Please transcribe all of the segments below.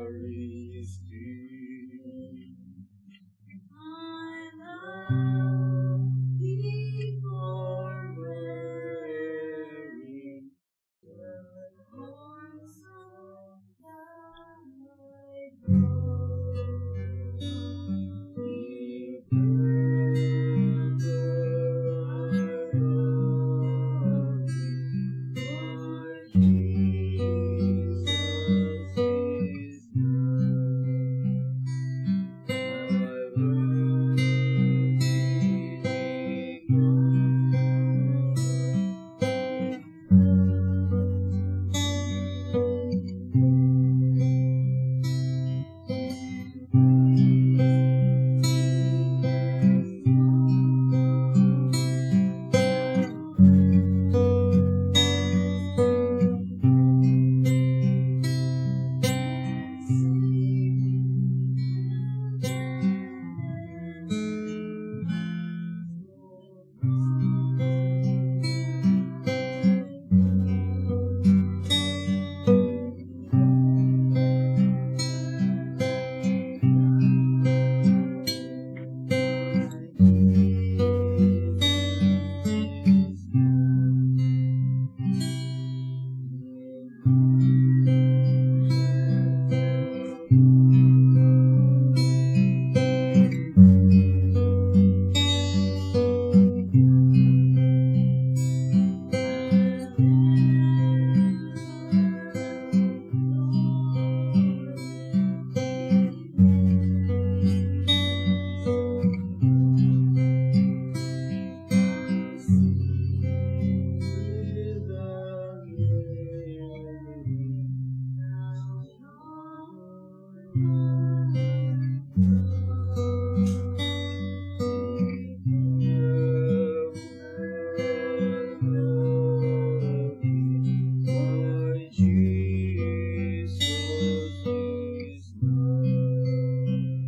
Eucharisty. I love thee for wearing the horns of thy cross. If ever I love thee, for Jesus is nigh. I love thee more. Jesus is nigh. Jesus is nigh.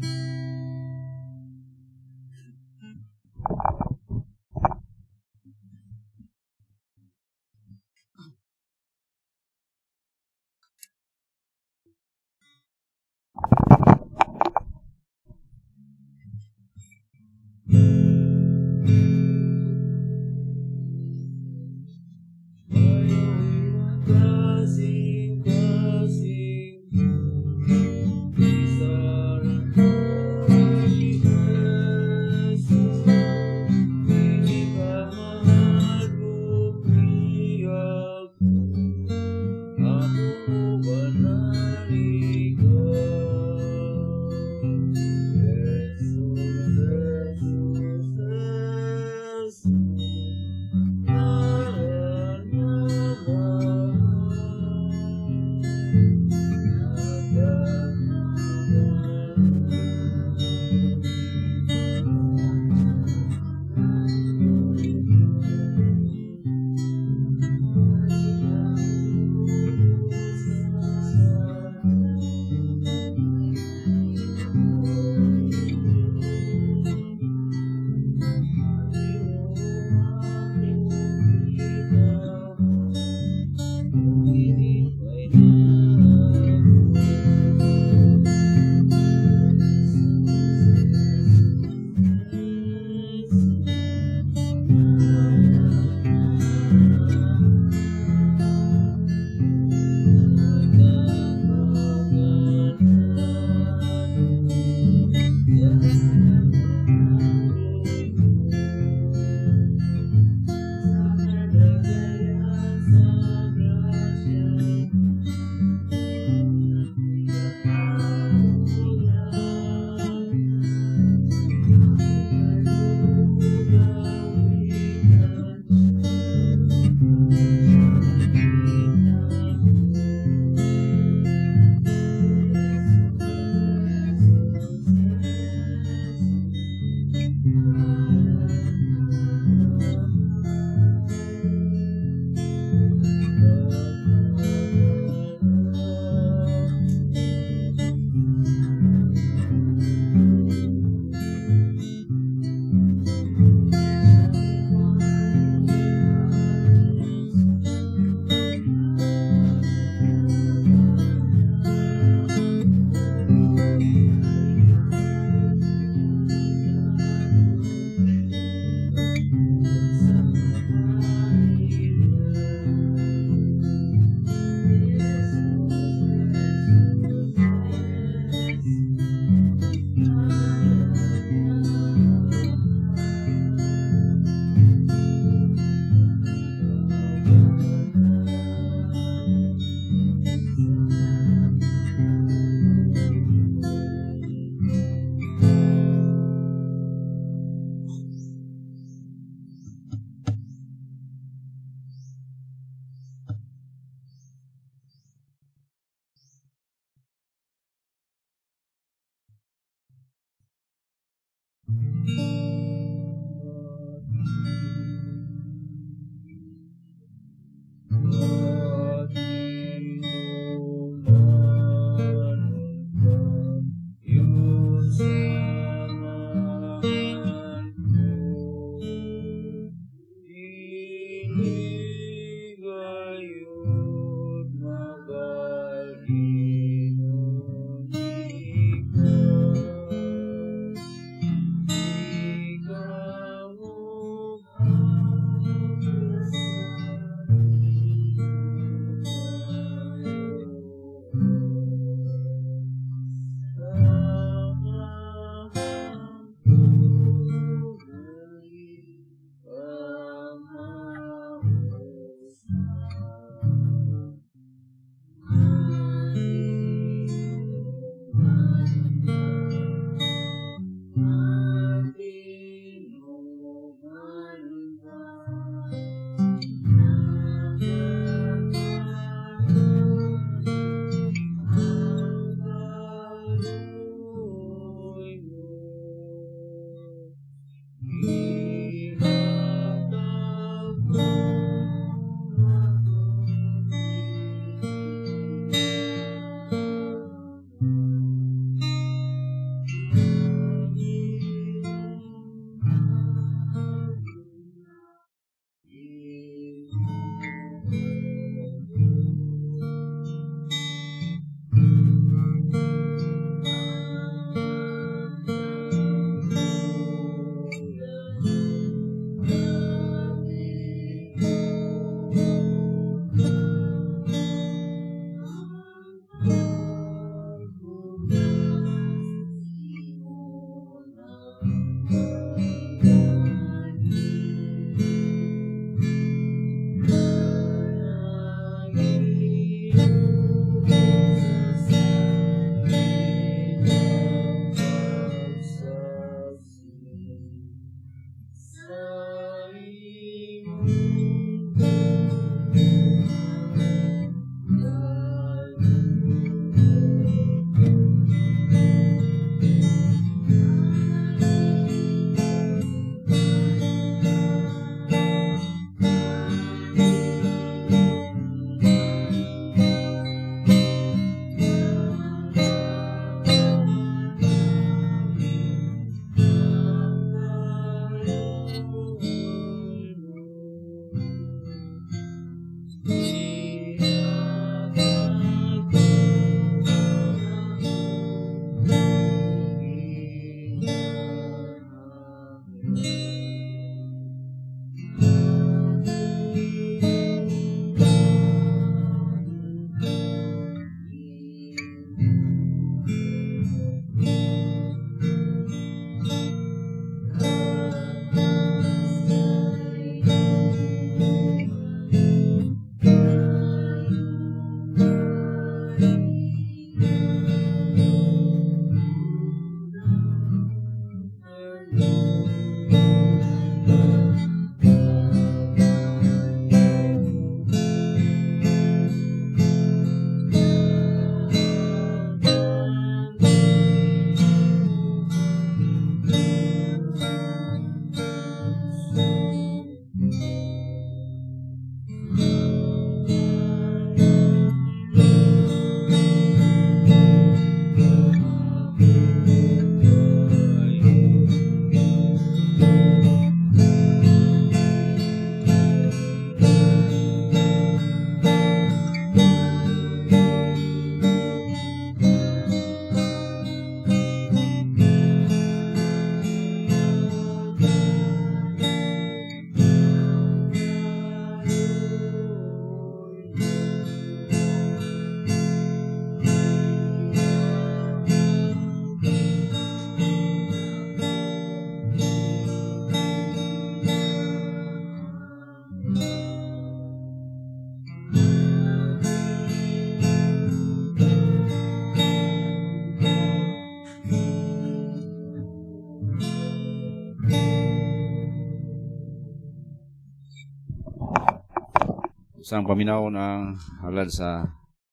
Usang paminaw ng halad sa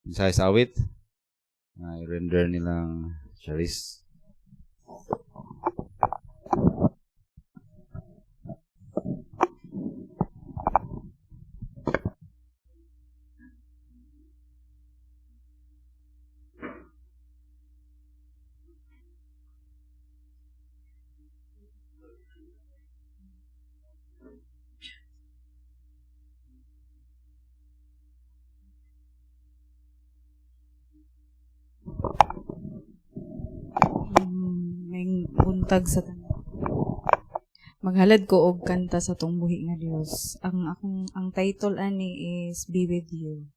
mensahe sa awit na i-render nilang Charis. Buntag sa tanan. Maghalad ko og kanta sa atong buhi nga Dios. Ang akong ang title ani is "Be With You."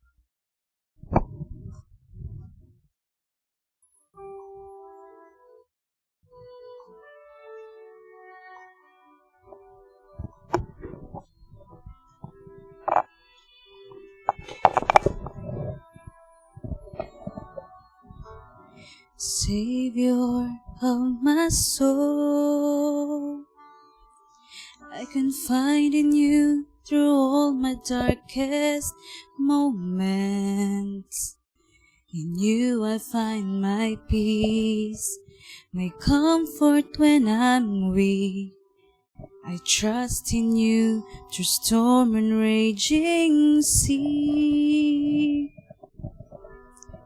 Savior of my soul, I confide in you through all my darkest moments. In you I find my peace, my comfort when I'm weak. I trust in you through storm and raging sea.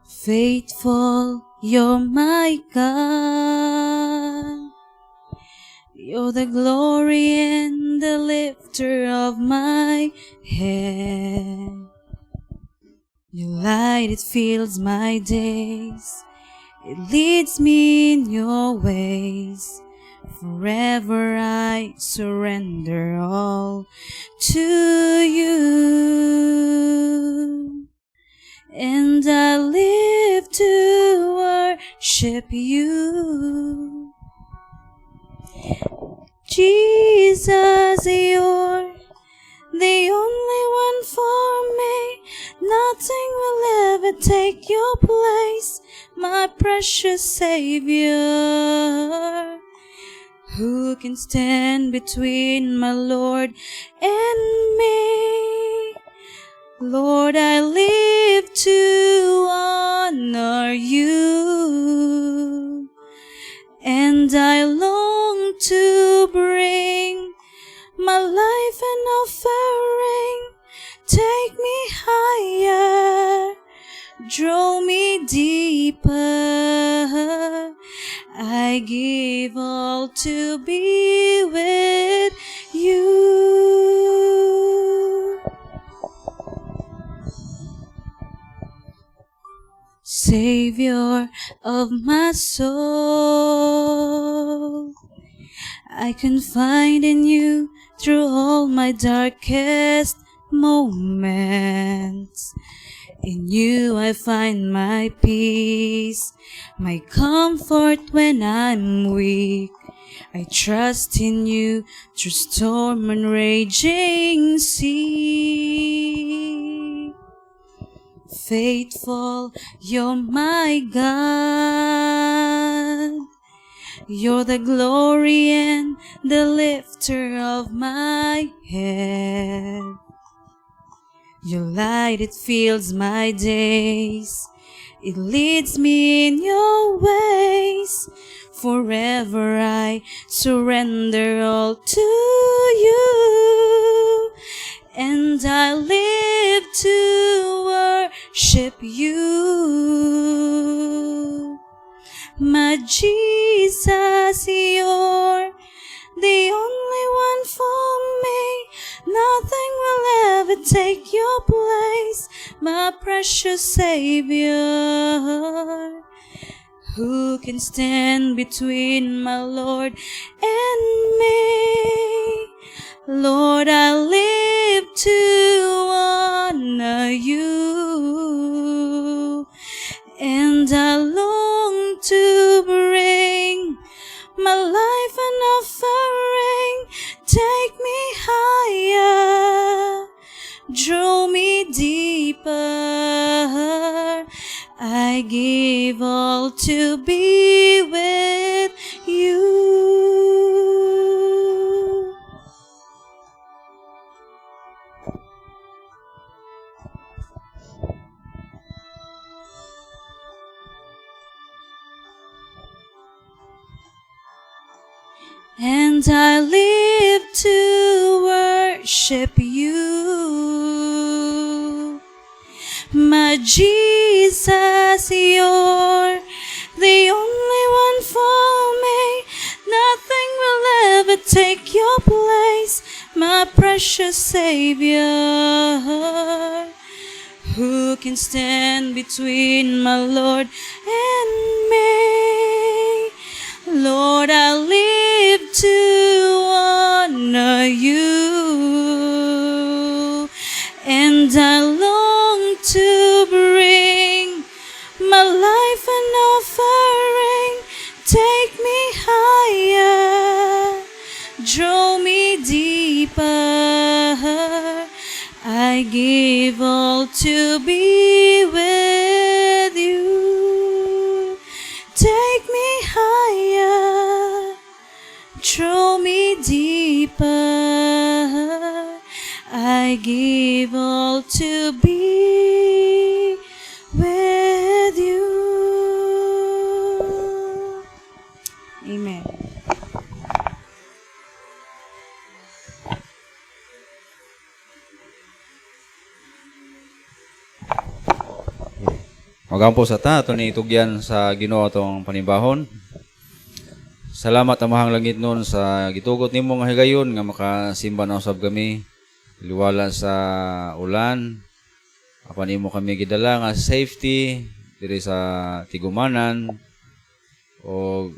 Faithful, you're my God. You're the glory and the lifter of my head. Your light, it fills my days. It leads me in your ways. Forever I surrender all to you. And I live to worship you. Jesus, you're the only one for me. Nothing will ever take your place, my precious Savior. Who can stand between my Lord and me? Lord, I live to honor you. And I long to bring my life an offering. Take me higher, draw me deeper. I give all to be with you. Savior of my soul, I confide in you through all my darkest moments. In you I find my peace, my comfort when I'm weak. I trust in you through storm and raging sea. Faithful, you're my God. You're the glory and the lifter of my head. Your light, it fills my days. It leads me in your ways. Forever I surrender all to you. And I live to worship you. My Jesus, you're the only one for me. Nothing will ever take your place, my precious Savior. Who can stand between my Lord and me? Lord, I live to honor you, and I long to bring my life an offering. Take me higher, draw me deeper. I give all to be with you. And I live to worship you. My Jesus, you're the only one for me. Nothing will ever take your place, my precious Savior. Who can stand between my Lord and me? Lord, I live I give all to be with you. Take me higher, throw me deeper. I give all to be with you. Amen. Magampo sa ta, ato ni itugyan sa Ginoo atong panimbahon. Salamat, Amahang Langit nun, sa gitugot nimo nga higayon nga makasimba na usab kami. Liwala sa ulan, apan imo kami gidala nga safety diri sa tigumanan o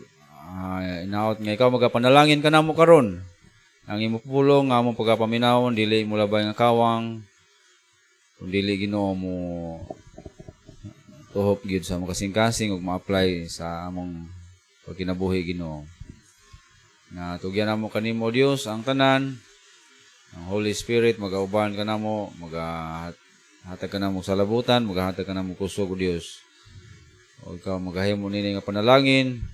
inaot nga ikaw magapanalangin kanamo karon. Ang imo pulong nga among pagapaminawon dili mo labay nga kawang kun dili, Ginoo, mo tuhop gyud sa among kasing-kasing ug ma-apply sa among pagkinabuhi, Ginoo. Nga tugyan namo kanimo, Dios, ang tanan. Ang Holy Spirit magauban kanamo, magahatag kanamo sa labutan, magahatag kanamo kusog, o Dios. O ikaw magahimo nini nga panalangin.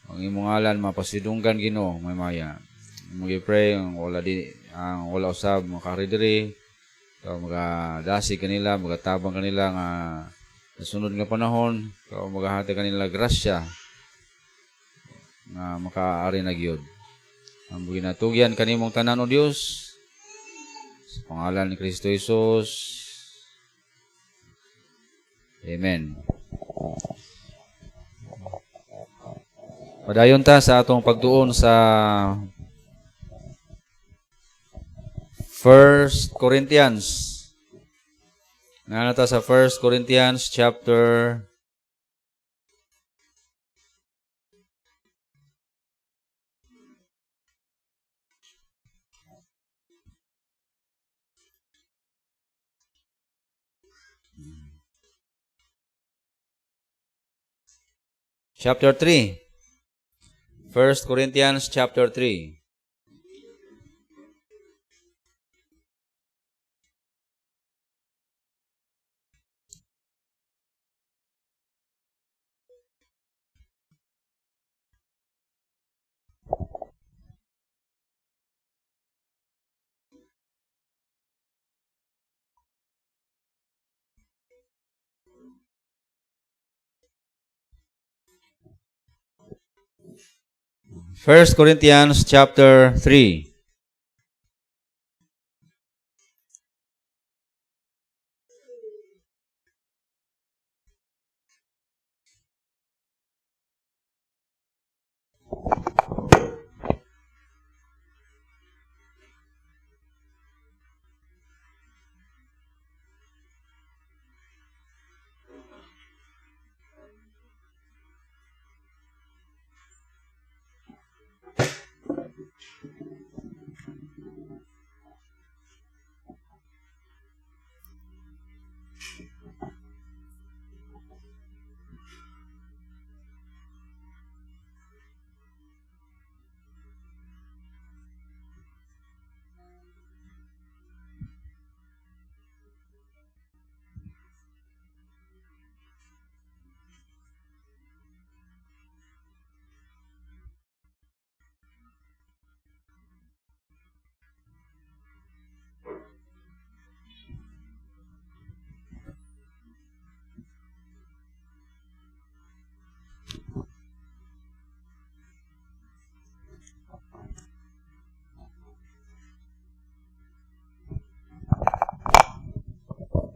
Ang imong ngalan mapasidunggan, Ginoo, may maya. Mo pray ang wala di ang wala usab makari diri. Ikaw magadasi kanila, magatabang kanila nga sa sunod nga panahon, ikaw magahatag kanila grasya nga makaari na gyud. Ang ginatugyan kanimong tanan, o Dios, sa pangalan ni Kristo Jesus. Amen. Padayon ta sa atong pagtuon sa 1 Corinthians. Naa ta sa 1 Corinthians chapter chapter 3. 1 Corinthians chapter 3. 1 Corinthians chapter 3.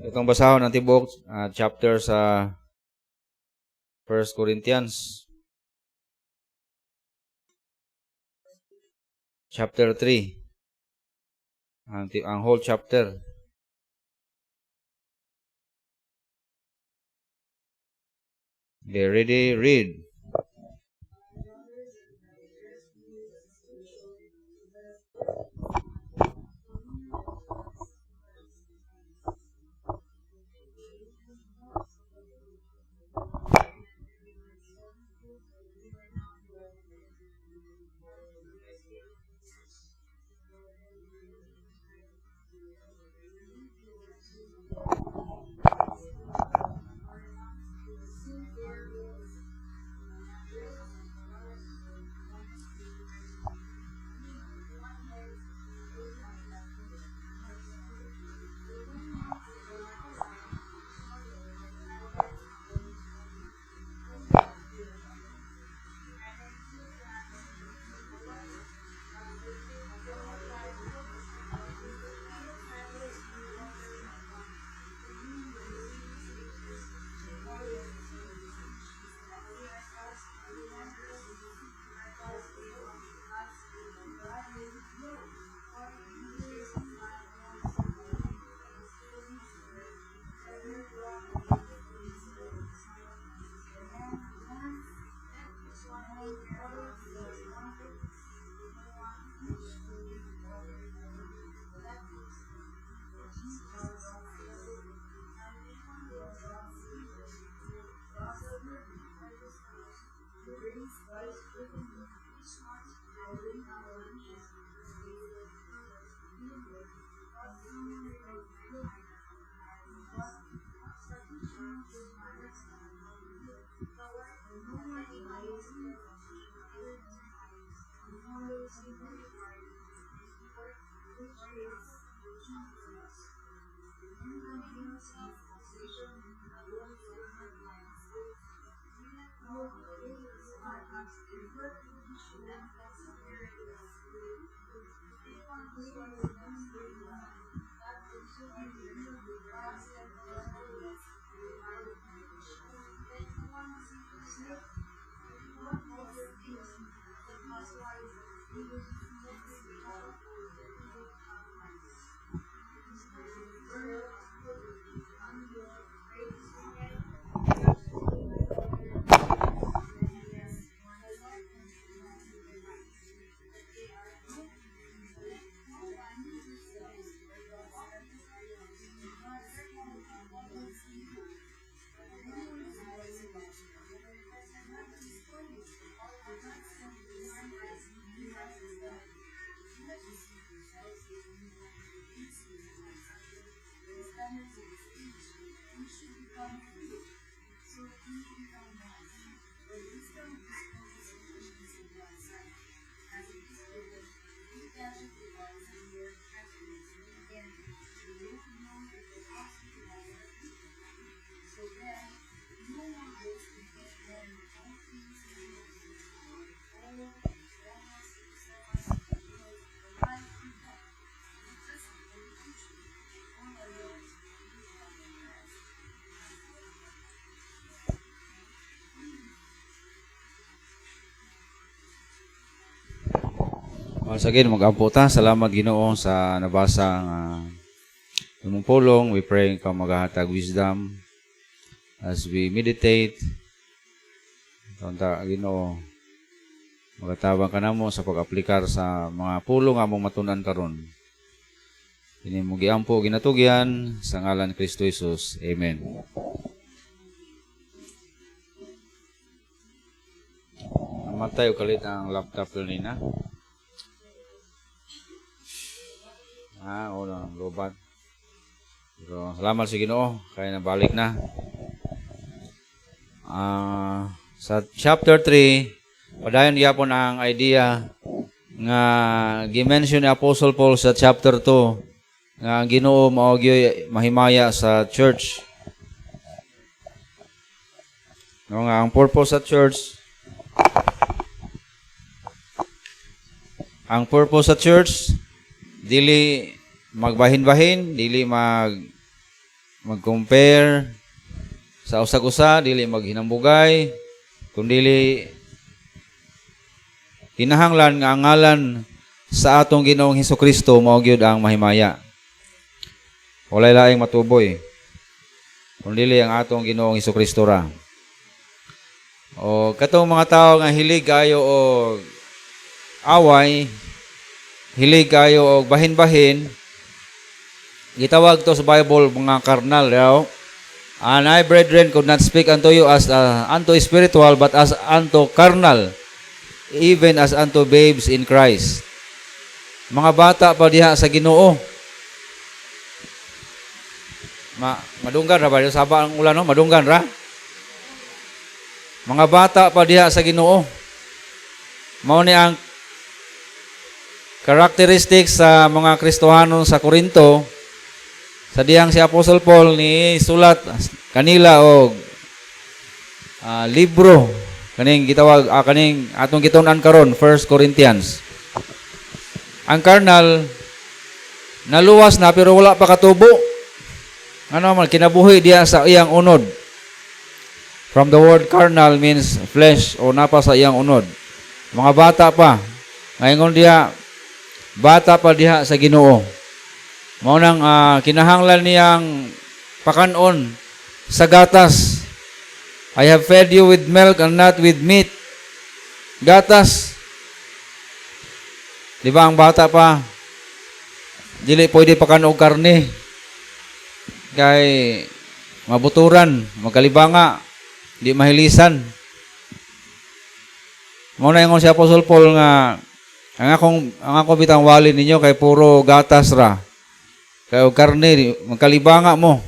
Itong basahon ang tibuok chapter sa 1 Corinthians chapter 3. Ang whole chapter. Be ready, read. Once again, mag-ampo ta. Salamat, Ginoo, sa nabasa nga imong pulong. We pray ka magahatag wisdom as we meditate. Unta, Ginoo, magatabang ka namo sa pag-aplikar sa mga pulong among matunan karon. Ini mo giampo ginatugyan sa ngalan ni Kristo Jesus. Amen. Namatay og kalit ang laptop nina. Ah, oo na, lobat. Pero salamat sa Ginoo kay nabalik na. Sa chapter 3, padayon gyapon ang idea nga gi-mention ni Apostle Paul sa chapter 2 nga ang Ginoo mao gyoy mahimaya sa church. No, nga ang purpose sa church dili magbahin-bahin, dili mag-compare sa usag-usa, dili maghinambugay, kundili kinahanglan nga ang ngalan sa atong Ginoong Hesukristo mao gyud ang mahimaya. Walay laing matuboy kundili ang atong Ginoong Hesukristo ra. O katong mga tao nga hilig kayo og away, hilig kayo og bahin-bahin, gitawag to sa Bible mga carnal, yaw. "And I, brethren, could not speak unto you as unto spiritual, but as unto carnal, even as unto babes in Christ." Mga bata pa diha sa Ginoo. Madunggan ra ba saba ang ulan, no? Madunggan ra. Mga bata pa diha sa Ginoo. Mao ni ang characteristics sa mga Kristohanon sa Korinto sa diyang si Apostle Paul ni sulat kanila og libro kaning gitawag, kaning atong gitun-an karon, 1 Corinthians. Ang carnal, naluwas na pero wala pa katubo. Ano man kinabuhi diha sa iyang unod. From the word "carnal" means flesh o napa sa iyang unod. Mga bata pa. Ngayon diha, bata pa diha sa Ginoo. Mao nang kinahanglan niyang pakanon sa gatas. "I have fed you with milk and not with meat." Gatas. Di ba ang bata pa, dili pwede pakan og karne? Kay mabuturan, magkalibanga, di mahilisan. Mao na ingon si Apostle Paul nga ang akong bitang wali ninyo kay puro gatas ra. Kay og karne magkalibanga mo.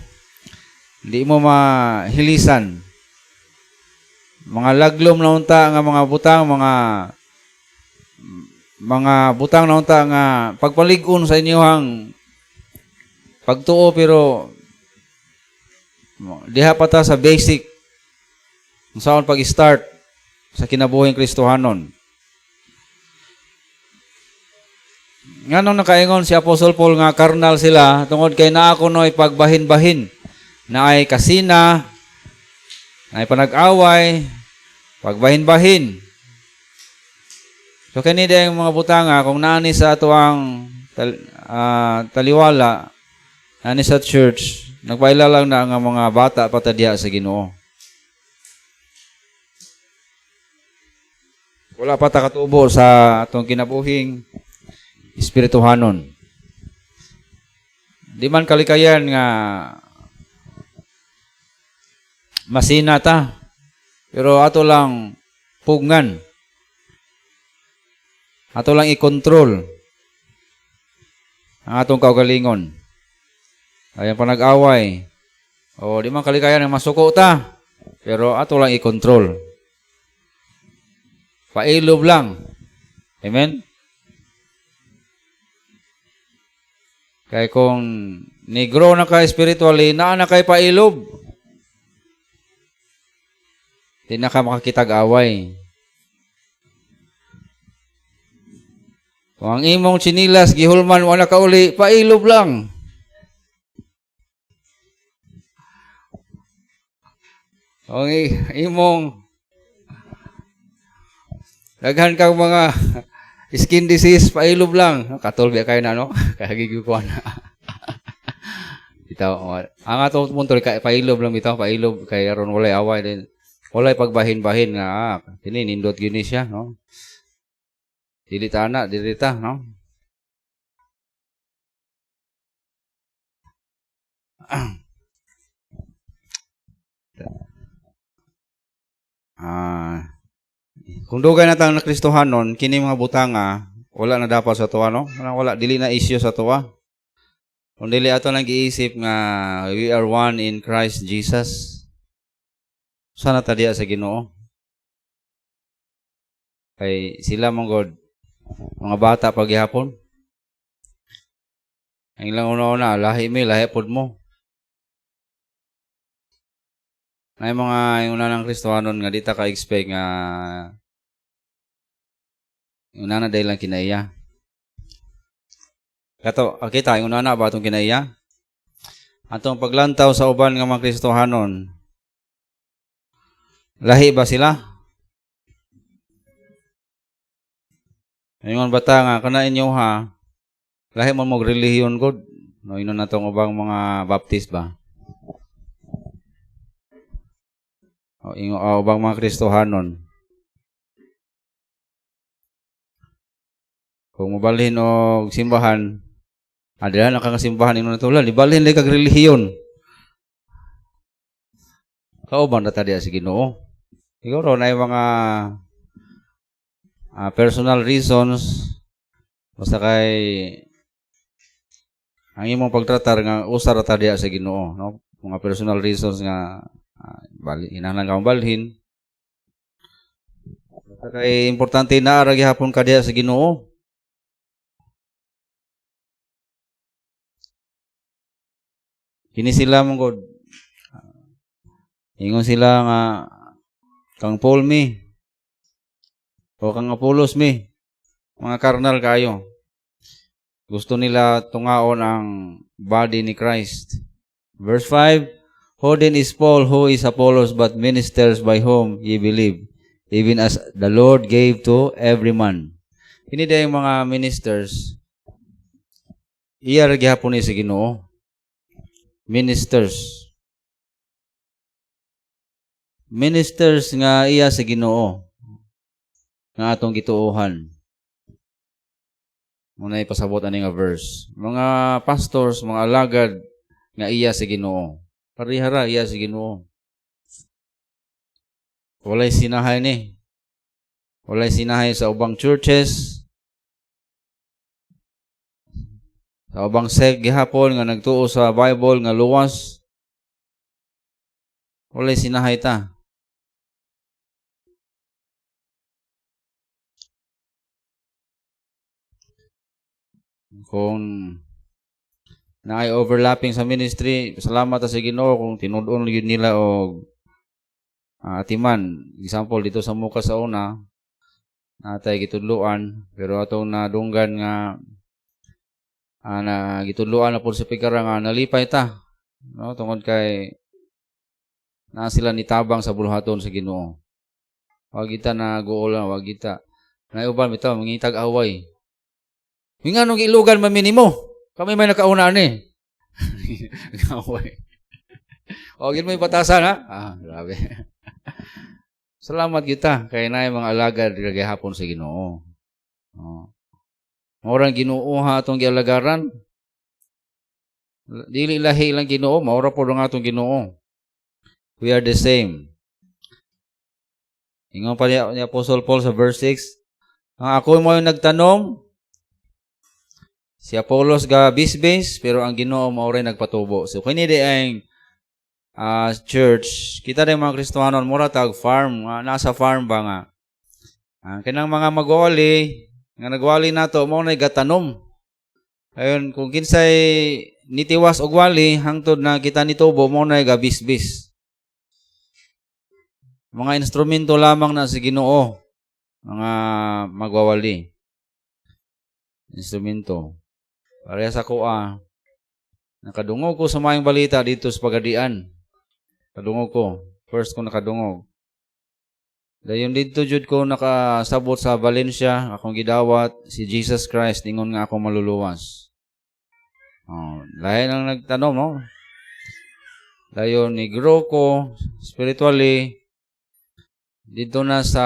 Di mo mahilisan. Mga laglom na unta nga mga butang, mga butang na unta nga pagpalig-on sa inyong pagtuo, pero diha pa ta sa basic kung saan pag-start sa kinabuhing Kristohanon. Nganong nakaingon si Apostle Paul nga carnal sila? Tungod kay naa kuno'y pagbahin-bahin, naay kasina, naay panag-away, pagbahin-bahin. So kini ang mga butanga kung naani sa atoang taliwala, naani sa church, nagpaila lang na nga mga bata pa ta diha sa Ginoo. Wala pa ta katubo sa atong kinabuhing espirituhanon. Di man kalikayan nga masina ta, pero ato lang pugngan. Ato lang i-control ang atong kaugalingon. Ayan pa nag-away. O di man kalikayan nga masuko ta, pero ato lang i-control. Pailob lang. Amen? Kay kung negro na ka spiritually, naa na kay pailob. Di na ka makakitag away. Kung ang imong tsinilas gihulman, wala ka uli, pailob lang. Kung imong daghan kang mga skin disease, pailob lang. Katulbi kayo na, no? Kaya gigikuan na. Bitaw, ang atong punto, kay pailob lang bitaw, pailob, kay aron walay away din. Walay pagbahin-bahin nga, kini nindot gyud ni siya, no? Dili ta na, dili ta, no? Kung dugay na tang nakristohanon, kini mga butanga wala na dapat sa tuwa, no? Wala, wala, dili na issue sa tuwa. Kung dili ato lang giisip nga we are one in Christ Jesus. Sana ta diya sa Ginoo. Kay sila man god mga bata paghihapon. Ang ilang una-una, lahi mi, lahi pod mo. May mga una ng Kristohanon nga di ta ka-expect nga una na dahil lang kinaiya. Kato, kita, yung una na ba itong kinaiya? Atong paglantaw sa uban nga mga Kristohanon, lahi ba sila? Ingon bata nga, kana inyo ha, lahi mo mag relihiyon god. No, inon na tong ubang mga Baptist ba? O, ingo, ubang mga Kristohanon. Kung mobalhin og simbahan, adila na kang simbahan ingon na to, ibalhin lay kag relihiyon. Kauban na ta diya sa Ginoo. Siguro na yung mga personal reasons, basta kay Ang imong pagtratar nga usa ra ta diha sa Ginoo, no? Mga personal reasons nga bali hinahanglan ka balhin. Kay importante na ra gihapon ka diha sa Ginoo. Kini sila mong God. Ingon sila nga kang Paul mi o kang Apollos mi, mga karnal kayo. Gusto nila tungaon ang body ni Christ. Verse 5, "Who then is Paul, who is Apollos, but ministers by whom ye believe, even as the Lord gave to every man?" Kini yung mga ministers, iya ra gihapon ni sa Ginoo. Ministers. Ministers nga iya sa Ginoo nga atong gituohan. Muna ipasabot ani nga verse. Mga pastors, mga alagad nga iya sa Ginoo. Parihara iya sa Ginoo. Walay sinahay ni. Walay sinahay sa ubang churches. Sa ubang sect gihapon nga nagtuo sa Bible nga luwas. Walay sinahay ta. Kung naay overlapping sa ministry, salamat ta sa Ginoo kung tinud-on gyud nila og atiman. Example dito sa Muka sa una, natay gitudloan, pero atong nadunggan nga na gitudloan na pud sa Pigara nga nalipay ta, no, tungod kay naa sila nitabang sa buluhaton sa Ginoo. Wag kita na guol, wag kita. Naay uban bitaw mangitag away. Nganong giilugan man minimo? Kami may nakauna ani. Away. O, gin mo yung batasan, ha? Ah, grabe. Salamat kita kay naay mga alagad gihapon sa Ginoo. Oh. Maurang Ginoo ha atong gialagaran. Dili lahi lang Ginoo, maura pod ang atong Ginoo. We are the same. Ingon pa ni Apostle Paul sa verse 6, ang ako mo yung nagtanom, si Apollos ga bisbis, pero ang Ginoo mao ray nagpatubo. So kini di ang church, kita din mga Kristohanon mura tag farm, nasa farm ba nga. Kanang mga magwali, nga nagwali nato mao nay gatanom. Ayon kung kinsay nitiwas og wali hangtod na kita nitubo, mao nay gabisbis. Mga instrumento lamang na sa Ginoo, mga magwawali. Instrumento. Pareha sa kuha. Nakadungog ko sa maayong balita dito sa Pagadian. Kadungog ko. First ko nakadungog. Dayon dito jud ko nakasabot sa Valencia, akong gidawat si Jesus Christ ingon nga ako maluluwas. Oh, lahi nang nagtanom, no? Dayon ni grow ko spiritually dito na sa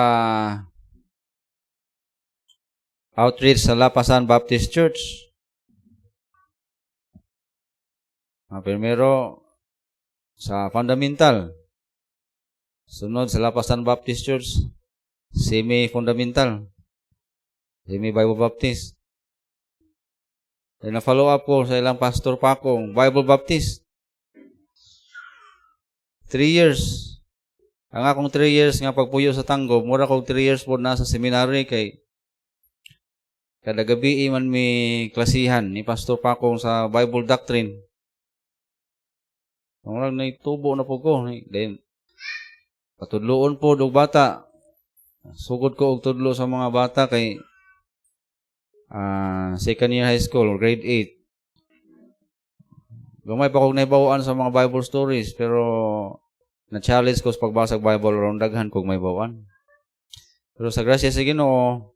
outreach sa Lapasan Baptist Church. Primero, sa fundamental. Sunod sa Lapasan Baptist Church, semi-fundamental. Semi-Bible Baptist. Then na-follow up ko sa ilang pastor pa akong Bible Baptist. 3 years. Ang akong 3 years nga pagpuyo sa Tanggob, mura kog 3 years po nasa seminary kay kada gabi man mi klasihan ni Pastor Pakong sa Bible Doctrine. Murag naitubo na po ko. Then, patudloon po og bata. Sugod ko og tudlo sa mga bata kay second year high school or grade 8. Gamay pa kog naibawaan sa mga Bible stories, pero na-challenge ko sa pagbasa og Bible aron daghan kog mahibaw-an. Pero sa grasya sa Ginoo,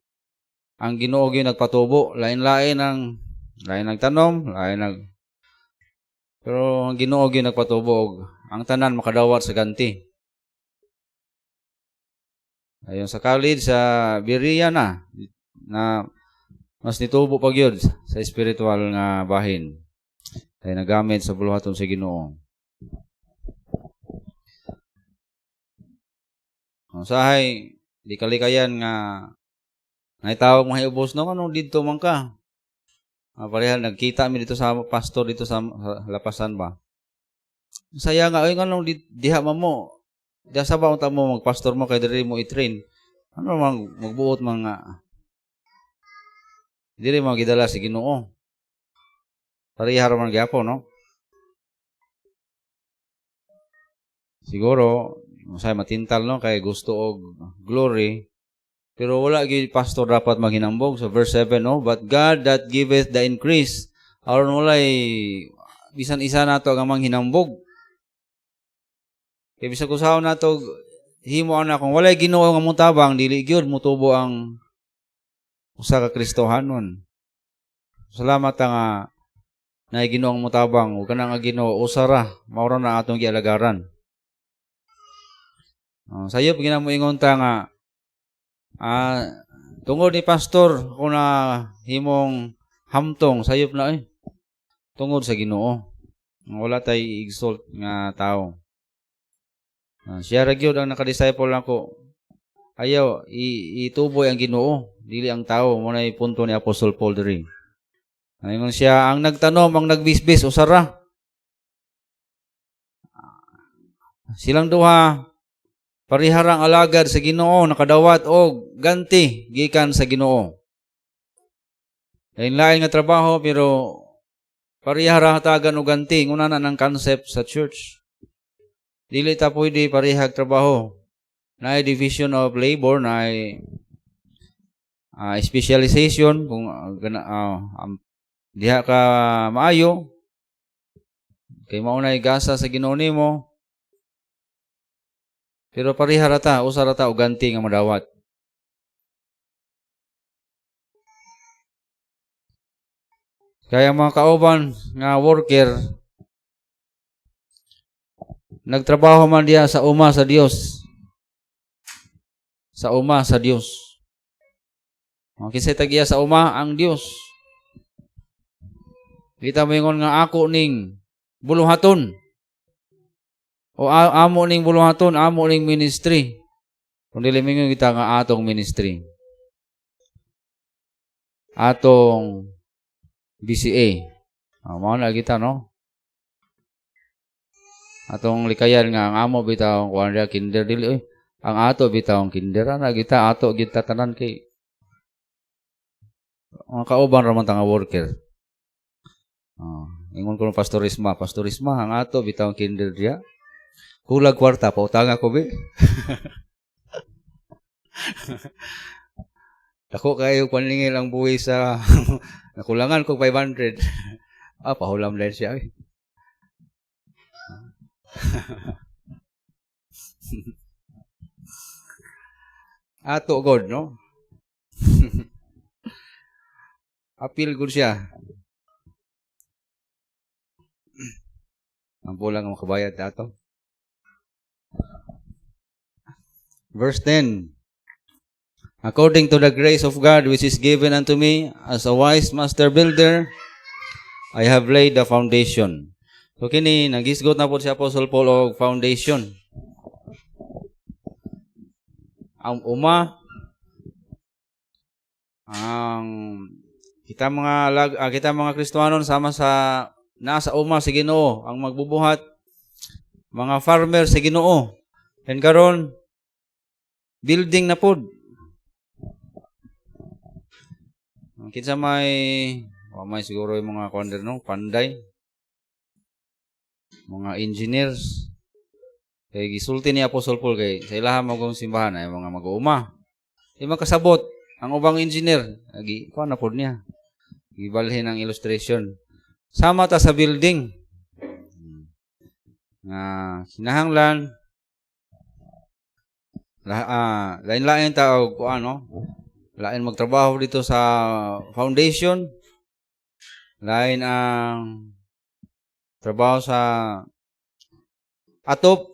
ang Ginoo gyud nagpatubo, lain-lain ang lain nagtanom, lain nag pero ang Ginoo gyud nagpatubo og ang tanan makadawat sa ganti. Ayon sa college sa Berea na na mas nitubo pa gyud sa spiritual nga bahin. Kay nagamit sa buluhaton sa Ginoo. Usahay di kalikayan nga naitawag mga ubos no anong didto man ka. Pareha nagkita mi dito sa pastor dito sa lapasan ba. Saya nga oy, nganong diha man mo. Diha sa ba unta mo magpastor mo kay diri mo i-train. Ano man magbuot mga diri mo gidala si Ginoo. Pareha ra man gyapon, no? Siguro usay matintal, no, kay gusto og glory. Pero wala gyud pastor dapat maghinambog sa verse 7, no? But God that giveth the increase, aron walay bisan isa nato ang manghinambog. Kay bisag usahon nato himo ana, kung walay Ginoo nga motabang, dili gyud motubo ang usa ka Kristohanon. Salamat nga naay Ginoo ang motabang ug kanang Ginoo usa ra, mao ra na atong gialagaran. Sayop gina mo ingon ta nga tungod ni pastor ako na himong hamtong, sayop na eh. Tungod sa Ginoo. Wala tay exalt nga tao. Siya ra gyud ang naka-disciple nako. Ayaw ituboy ang Ginoo, dili ang tao. Mo nay punto ni Apostle Paul diri. Ingon siya, ang nagtanom, ang nagbisbis, usa ra. Silang duha pariharang alagad sa Ginoo, nakadawat og ganti gikan sa Ginoo. Lain-lain nga trabaho pero parehara hatagan og ganti, nguna na ng concept sa church. Dili ta pwede parehag trabaho. Naay division of labor, naay specialization kung diha ka maayo kay mao nay gasa sa Ginoo nimo. Pero pareha ra ta, usa ra ta og ganti nga madawat. Kaya mga kauban nga worker, nagtrabaho man diha sa uma sa Dios. Sa uma sa Dios. Kinsay tag-iya sa uma? Ang Dios. Kita mo ingon nga ako ning buluhaton. O amo ning buluhaton, amo ning ministry. Kung dili mingon kita nga atong ministry. Atong BCA. Mao na kita, no? Atong likayan nga ang amo bitaw kuan ra kinder, dili oy. Ang ato bitaw kinder na kita, ato gid tanan kay mga kauban ra man ta nga worker. Ingon ko ng pastorisma, pastorisma ang ato bitaw kinder diya. Kulag kwarta, pautang ako be. Dako kayo panlingil ang buhi sa nakulangan ko 500. Pahulam din siya. Eh. Ato God, no? Appeal good siya. Ang pulang ang makabayad ato. Verse 10. According to the grace of God which is given unto me as a wise master builder, I have laid the foundation. So kini nagisgot na po si Apostle Paul og foundation. Ang uma, ang kita mga kita mga Kristohanon sama sa nasa uma sa Ginoo, ang magbubuhat mga farmer sa Ginoo. And karon building na pod. Kinsa may may siguro yung mga kuan, no, panday, mga engineers. Kay gisulti ni Apostle Paul kay sa ilaha magong simbahan ay mga mag-uuma. Di makasabot ang ubang engineer, agi kuan na pod niya. Gibalhin ang illustration. Sama ta sa building. Nga kinahanglan lain-lain ta og kuan, no? Lain magtrabaho dito sa foundation. Lain ang trabaho sa atop.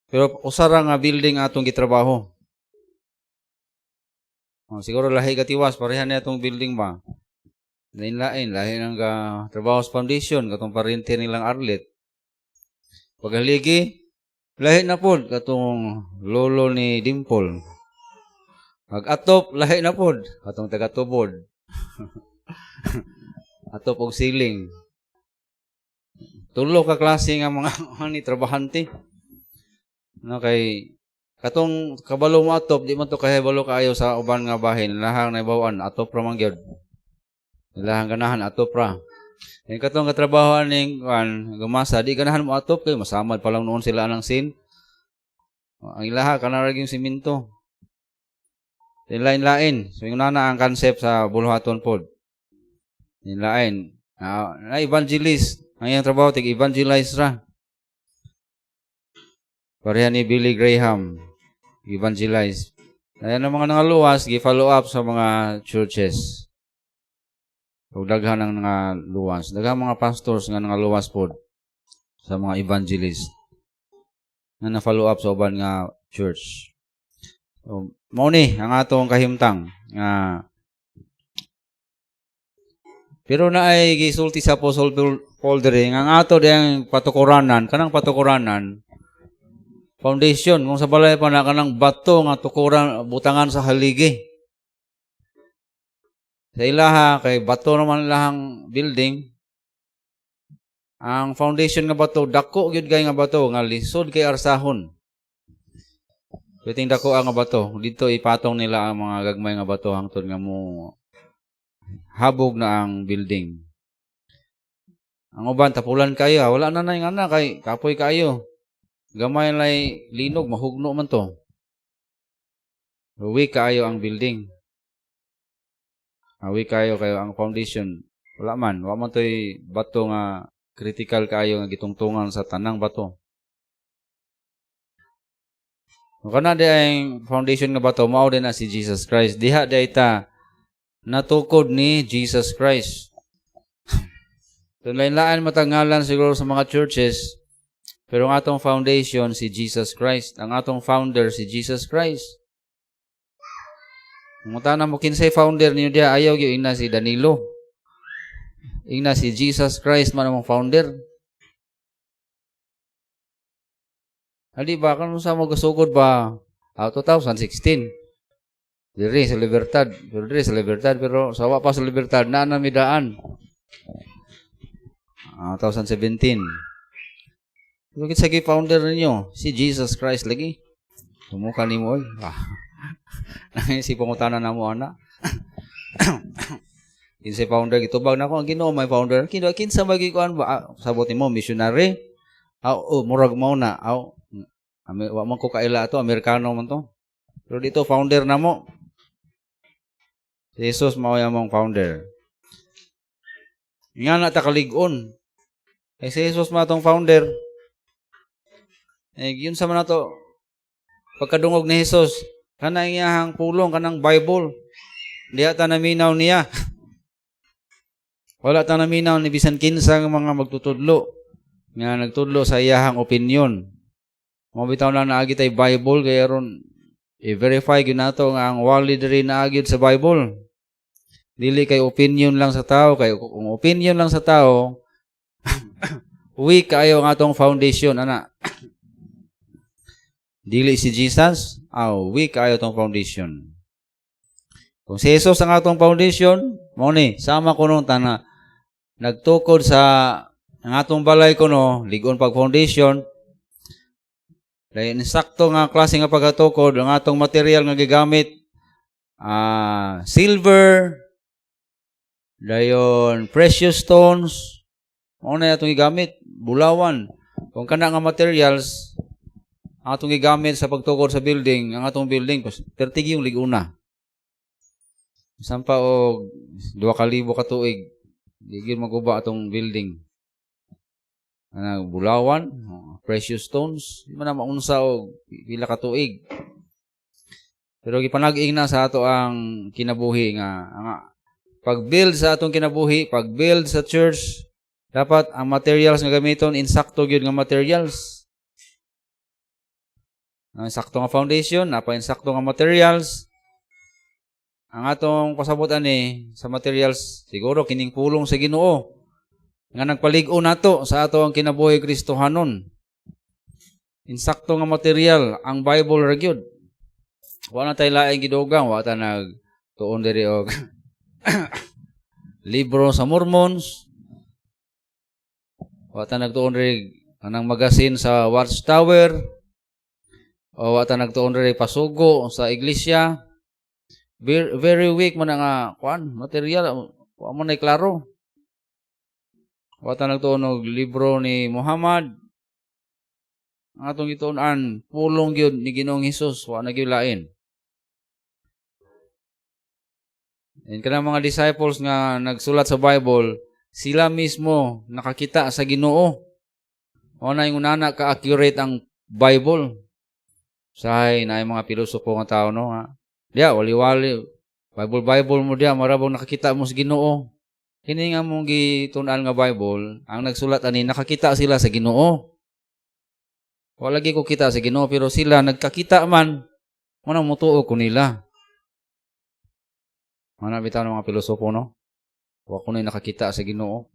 Pero usa ra nga building atong gitrabaho. Oh, siguro lahi katiwas, pareha niya atong building ba. Lain-lain, lahi ang ga trabaho sa foundation katong parente nilang Arlet. Paghaligi, lahi na pod katong lolo ni Dimple. Mag-atop, lahi na pod. Katong taga-tubod. Atop og siling. Tulo ka klase nga mga ani trabahante. No, kay katong kabalo mo atop, di man to kahibalo kaayo sa uban nga bahin. Lahang naibawan atop ra man gyud. Ilahang ganahan atop ra. Yung katong katrabaho aning kuan gumasa, di ganahan mo atop kay masamad pa lang noon sila anang sin. Ang ilaha kana ra gyud simento. Lain-lain. So yung nana ang concept sa buluhaton pod. Lain. Na evangelist. Ang iyang trabaho tig evangelize ra. Pareha ni Billy Graham, evangelize. Ayan ang mga nangaluwas, gi-follow up sa mga churches. Ug daghan ang nangaluwas. Daghan mga pastors nga nangaluwas pod sa mga evangelist nga na-follow up sa uban nga church. So, mao ni ang atong kahimtang nga pero naay gisulti sa Apostle Paul diri nga ang ato diyang patukuranan, kanang patukuranan, foundation, kung sa balay pa na kanang bato nga tukuran, butangan sa haligi. Sa ilaha kay bato naman ilahang building. Ang foundation nga bato, dako gyud kay nga bato nga lisod kay arsahon. Pwedeng dako ang nga bato. Dito ipatong nila ang mga gagmay nga bato hangtod nga mo habog na ang building. Ang uban tapulan kayo, wala na na yung anak kay kapoy kayo. Gamay lay linog, mahugno man to. Weak kaayo ang building. Weak kaayo kayo ang foundation. Wala man, wa man to'y bato nga critical kaayo nga gitungtungan sa tanang bato. Kung kana di ang foundation nga bato, mao din na si Jesus Christ. Diha di ta natukod ni Jesus Christ. So, lain-lain matangalan siguro sa mga churches, pero ang atong foundation si Jesus Christ. Ang atong founder si Jesus Christ. Mutana mo kinsay founder niyo diha, ayaw gyud ingna si Danilo. Ingna si Jesus Christ man among founder. Ali ba kanu sa magasugod ba 2016? Diri sa Libertad, pero diri sa Libertad, pero sawa pa sa Libertad na namidaan. 2017. Pero kinsa gyud founder ninyo? Si Jesus Christ lagi. Tumuka nimo oy. Si pangutana namo ana. Kinsay founder, gitubag na ako ang Ginoo may founder. Kino kinsa ba gikuan ba? Sabot nimo missionary. Aw, oh, murag mao na. Aw, wa man ko kaila ato, Amerikano man to. Pero dito founder na mo. Si Jesus mao among founder. Nga na ta kalig-on. Kay si Jesus man atong founder. Eh, yun sa man ato, pagkadungog ni Jesus, kanang iyahang pulong, kanang Bible, diha ta naminaw niya. Wala ta naminaw ni bisan kinsa nga mga magtutudlo, nga nagtudlo sa iyahang opinion. Mao bitaw na naagi tay Bible, kaya ron i-verify gyud nato nga ang wali diri naagi sa Bible. Dili kay opinion lang sa tao, kay kung opinion lang sa tao, weak kaayo ang atong foundation ana. Dili si Jesus, aw, weak kaayo atong foundation. Kung si Jesus ang atong foundation, mao ni sama kuno tana nagtukod sa ang atong balay kuno, ligon pag foundation. Dahil insakto nga klase nga pagkatukod, ang atong material nga gigamit, silver, dayon precious stones, mao na atong gigamit, bulawan. Kung kana nga materials ang atong gigamit sa pagtukod sa building, ang atong building pertigi yung liguna. Bisan pa og 2,000 ka tuig, di gyud maguba atong building. Ana, bulawan, precious stones, di man na maunsa og pila ka tuig. Pero gipanag-ing na sa ato ang kinabuhi nga ang pag-build sa atong kinabuhi, pag-build sa church, dapat ang materials nga gamiton insakto gyud nga materials. Ang insakto nga foundation, napa insakto nga materials. Ang atong pasabot ani sa materials, siguro kining pulong sa Ginoo nga nagpalig-on nato sa ato ang kinabuhi Kristohanon. Insakto nga material ang Bible ra gyud. Wa na tay laing gidugang, wa ta nag tuon diri og libro sa Mormons. Wa ta nagtuon diri kanang magasin sa Watchtower. O wa ta nagtuon diri pasugo sa iglesia. Very, very weak man nga kuan material, wa man nay klaro. Wa ta nagtuon og libro ni Muhammad. Ang atong gituon-an, pulong gyud ni Ginoong Hesus, wa na gyud lain. And kanang mga disciples nga nagsulat sa Bible, sila mismo nakakita sa Ginoo. O na yung unana ka-accurate ang Bible. Sahay na yung mga pilosopo nga tao, no, ha? Diya, wali-wali. Bible, Bible mo diya, marabong nakakita mo sa Ginoo. Kini nga mong gitun-an nga Bible, ang nagsulat ani nakakita sila sa Ginoo. Wala lagi ko kita sa Ginoo, pero sila nagkakita man, muna mutuo ko nila. Mana bitaw ng mga pilosopo, no? Wa ko na nakakita sa Ginoo.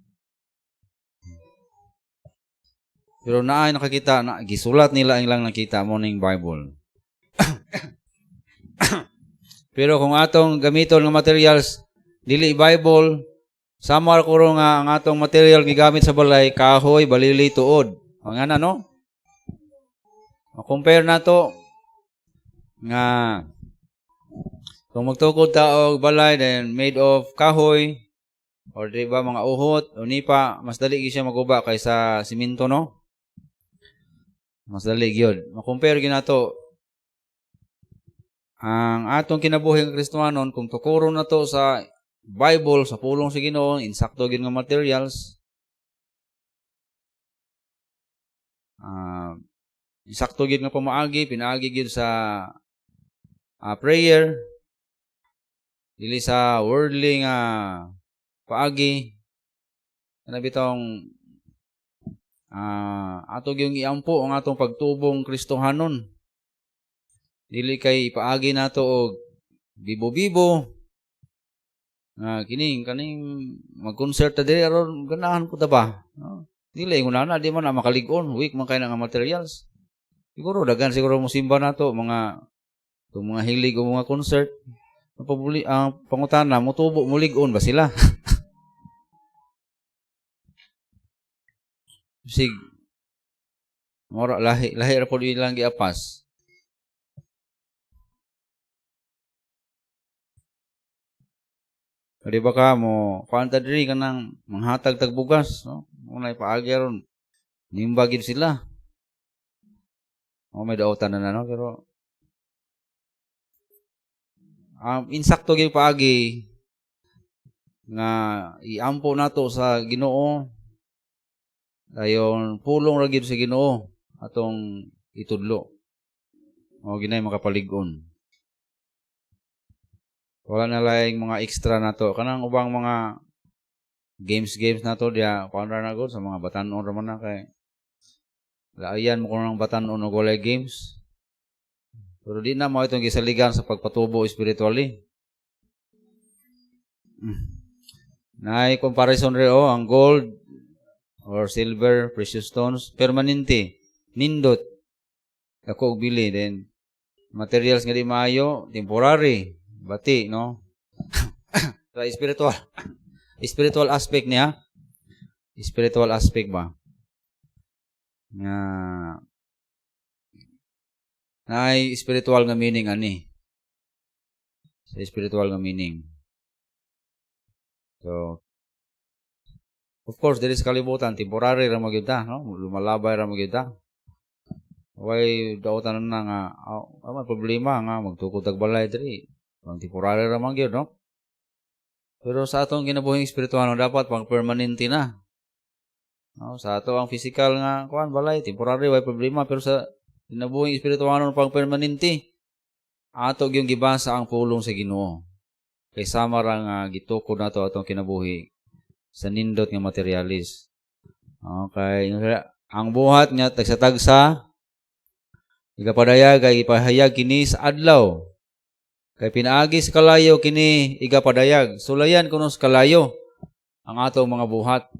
Pero naay nakakita, na, gisulat nila ang ilang nakita mo ning Bible. Pero kung atong gamiton nga materials, dili Bible, samar ko nga ang atong material gigamit sa balay, kahoy, balili, tuod. Ang ana, no? Ma-compare na to nga kung magtukod ta og balay then made of kahoy or di ba mga uhot o nipa, mas dali gyud siya maguba kaysa simento, no? Mas dali gyud. Ma-compare gyud nato ang atong kinabuhi nga Kristohanon kung tukuron nato sa Bible, sa pulong sa Ginoo, insakto gyud nga materials. Insakto gyud nga pamaagi, pinaagi gyud sa prayer, dili sa worldly nga paagi. Kana bitong ato gyung iampo ang atong pagtubong Kristohanon. Dili kay ipaagi nato og bibo-bibo nga kining kaning mag-concert ta diri aron ganahan ko ta ba? No? Dili ingon ana, di man na makalig-on, weak man kay na nga materials. Siguro daghan siguro mo simba nato mga itong mga hilig o mga concert. Ang pangutana, motubo mulig-on ba sila? Sig mora lahi lahi ra pud ilang giapas. Di ba ka mo kuan ta diri kanang manghatag tag bugas, no? Unay paagi ron. Nimba gid sila. O may daotan na, no, pero insakto gyud paagi nga iampo nato sa Ginoo, dayon pulong ra gyud sa Ginoo atong itudlo. O ginay makapalig-on. Wala na laing mga extra nato kanang ubang mga games games nato diya, kuan ra na gud sa mga batan-on ra man na kay laayan mo kuno ng batan-on og walay games. Pero di na mo itong gisaligan sa pagpatubo spiritually. Naay comparison re oh, ang gold or silver, precious stones, permanente, nindot. Dako og bili, then materials nga di maayo, temporary, bati, no? Sa spiritual aspect niya, spiritual aspect ba? Nga naay spiritual nga meaning ani. Sa spiritual nga meaning. So, of course, diri sa kalibutan, temporary ra magyud ta, no? Lumalabay ra magyud ta. Way daotan na nga, oh, may problema nga magtukod tag balay diri. Pang temporary ra man gyud, no? Pero sa atong kinabuhing espiritual, dapat pang permanente na. No, sa ato ang physical nga kuan balay temporary, way problema, pero sa kinabuhing espiritual pang permanente. Ato gyung gibasa ang pulong sa Ginoo. Kay sama ra nga gitukod nato atong kinabuhi sa nindot nga materialis. Okay, ang buhat nga tagsa-tagsa igapadayag ay ipahayag kini sa adlaw. Kay pinaagi sa kalayo kini igapadayag. Sulayan kuno sa kalayo ang atong mga buhat,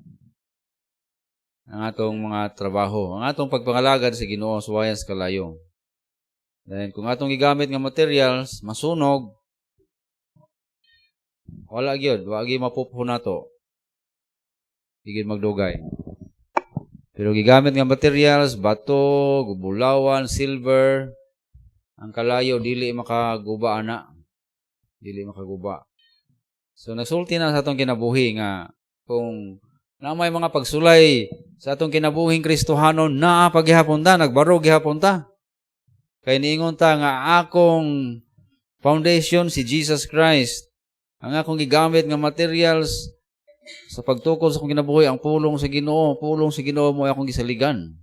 ang atong mga trabaho, ang atong pagpangalagad sa Ginoo suwayan sa kalayo. Then kung atong gigamit nga materials masunog, wala gyud, wa gyud mapupho nato. Di gyud magdugay. Pero gigamit nga materials, bato, bulawan, silver, ang kalayo dili makaguba ana. Dili makaguba. So nagsulti na sa atong kinabuhi nga kung na may mga pagsulay sa atong kinabuhing Kristohanon, naa paghihapon ta, nagbarog gihapon ta. Kay niingon ta nga akong foundation si Jesus Christ. Ang akong gigamit nga materials sa pagtukod sa akong kinabuhi, ang pulong sa Ginoo, pulong sa Ginoo mo akong gisaligan.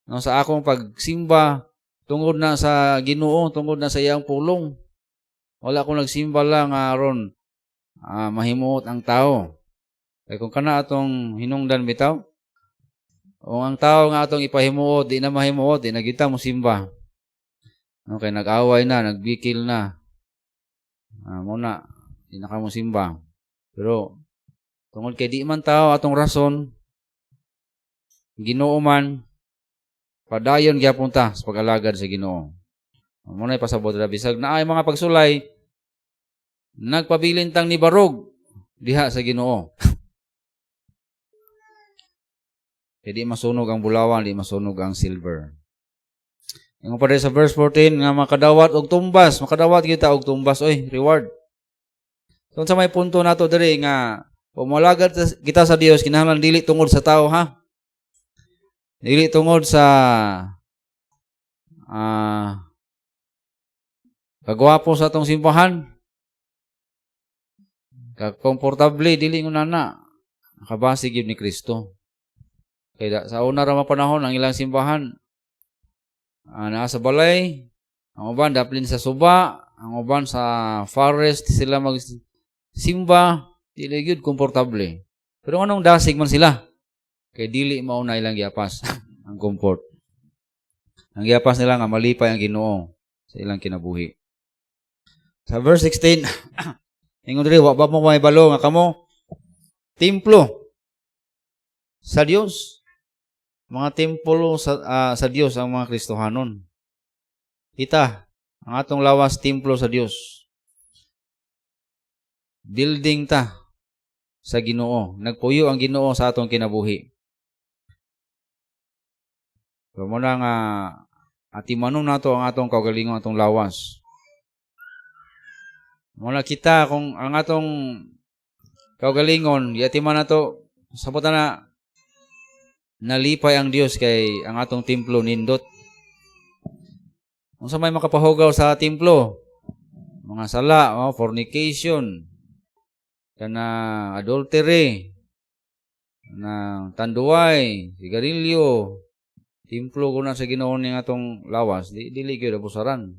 No, sa akong pagsimba tungod na sa Ginoo, tungod na sa iyang pulong. Wala akong nagsimba lang aron mahimuot ang tao. Kay kung kana atong hinungdan bitaw, o ang tao nga atong ipahimuot, di na mahimuot, di na kita mo simba. No, kay nag-away na, nagbikil na. Muna, di na ka mo simba. Pero tungod kay di man tao atong rason, Ginoo man, padayon gyapon ta sa pag-alagad sa Ginoo. Muna pasabot ra bisag naay mga pagsulay, nagpabilin tang nibarog diha sa Ginoo. Kay di masunog ang bulawan, di masunog ang silver. Ingon pa sa verse 14 nga makadawat og tumbas, makadawat kita og tumbas, oy, reward. So sa may punto nato diri nga pumalagat kita sa Dios kinahanglan dili tungod sa tao, ha. Dili tungod sa kagwapo sa atong simbahan, kakomportable, dili ngunana na. Nakabase gyud ni Kristo. Kaya sa una ra panahon ang ilang simbahan naa sa balay, ang uban daplin sa suba, ang uban sa forest sila magsimba, dili gyud komportable. Pero anong dasig man sila? Kay dili mao na ilang giapas ang comfort. Ang giapas nila nga malipay ang Ginoo sa ilang kinabuhi. Sa verse 16, ingon diri, wa ba mo mahibalo nga kamo templo sa Dios? Mga templo sa Dios ang mga Kristohanon. Kita, ang atong lawas templo sa Dios. Building ta sa Ginoo. Nagpuyo ang Ginoo sa atong kinabuhi. So muna nga atimanon nato ang atong kaugalingon, atong lawas. Muna kita kung ang atong kaugalingon giatiman nato, sabot na nalipay ang Dios kay ang atong templo nindot. Unsa may makapahugaw sa templo? Mga sala, oh, fornication, kana adultery, na tanduay, sigarilyo, templo ko na sa Ginoo ning atong lawas, di dili gyud abusaran.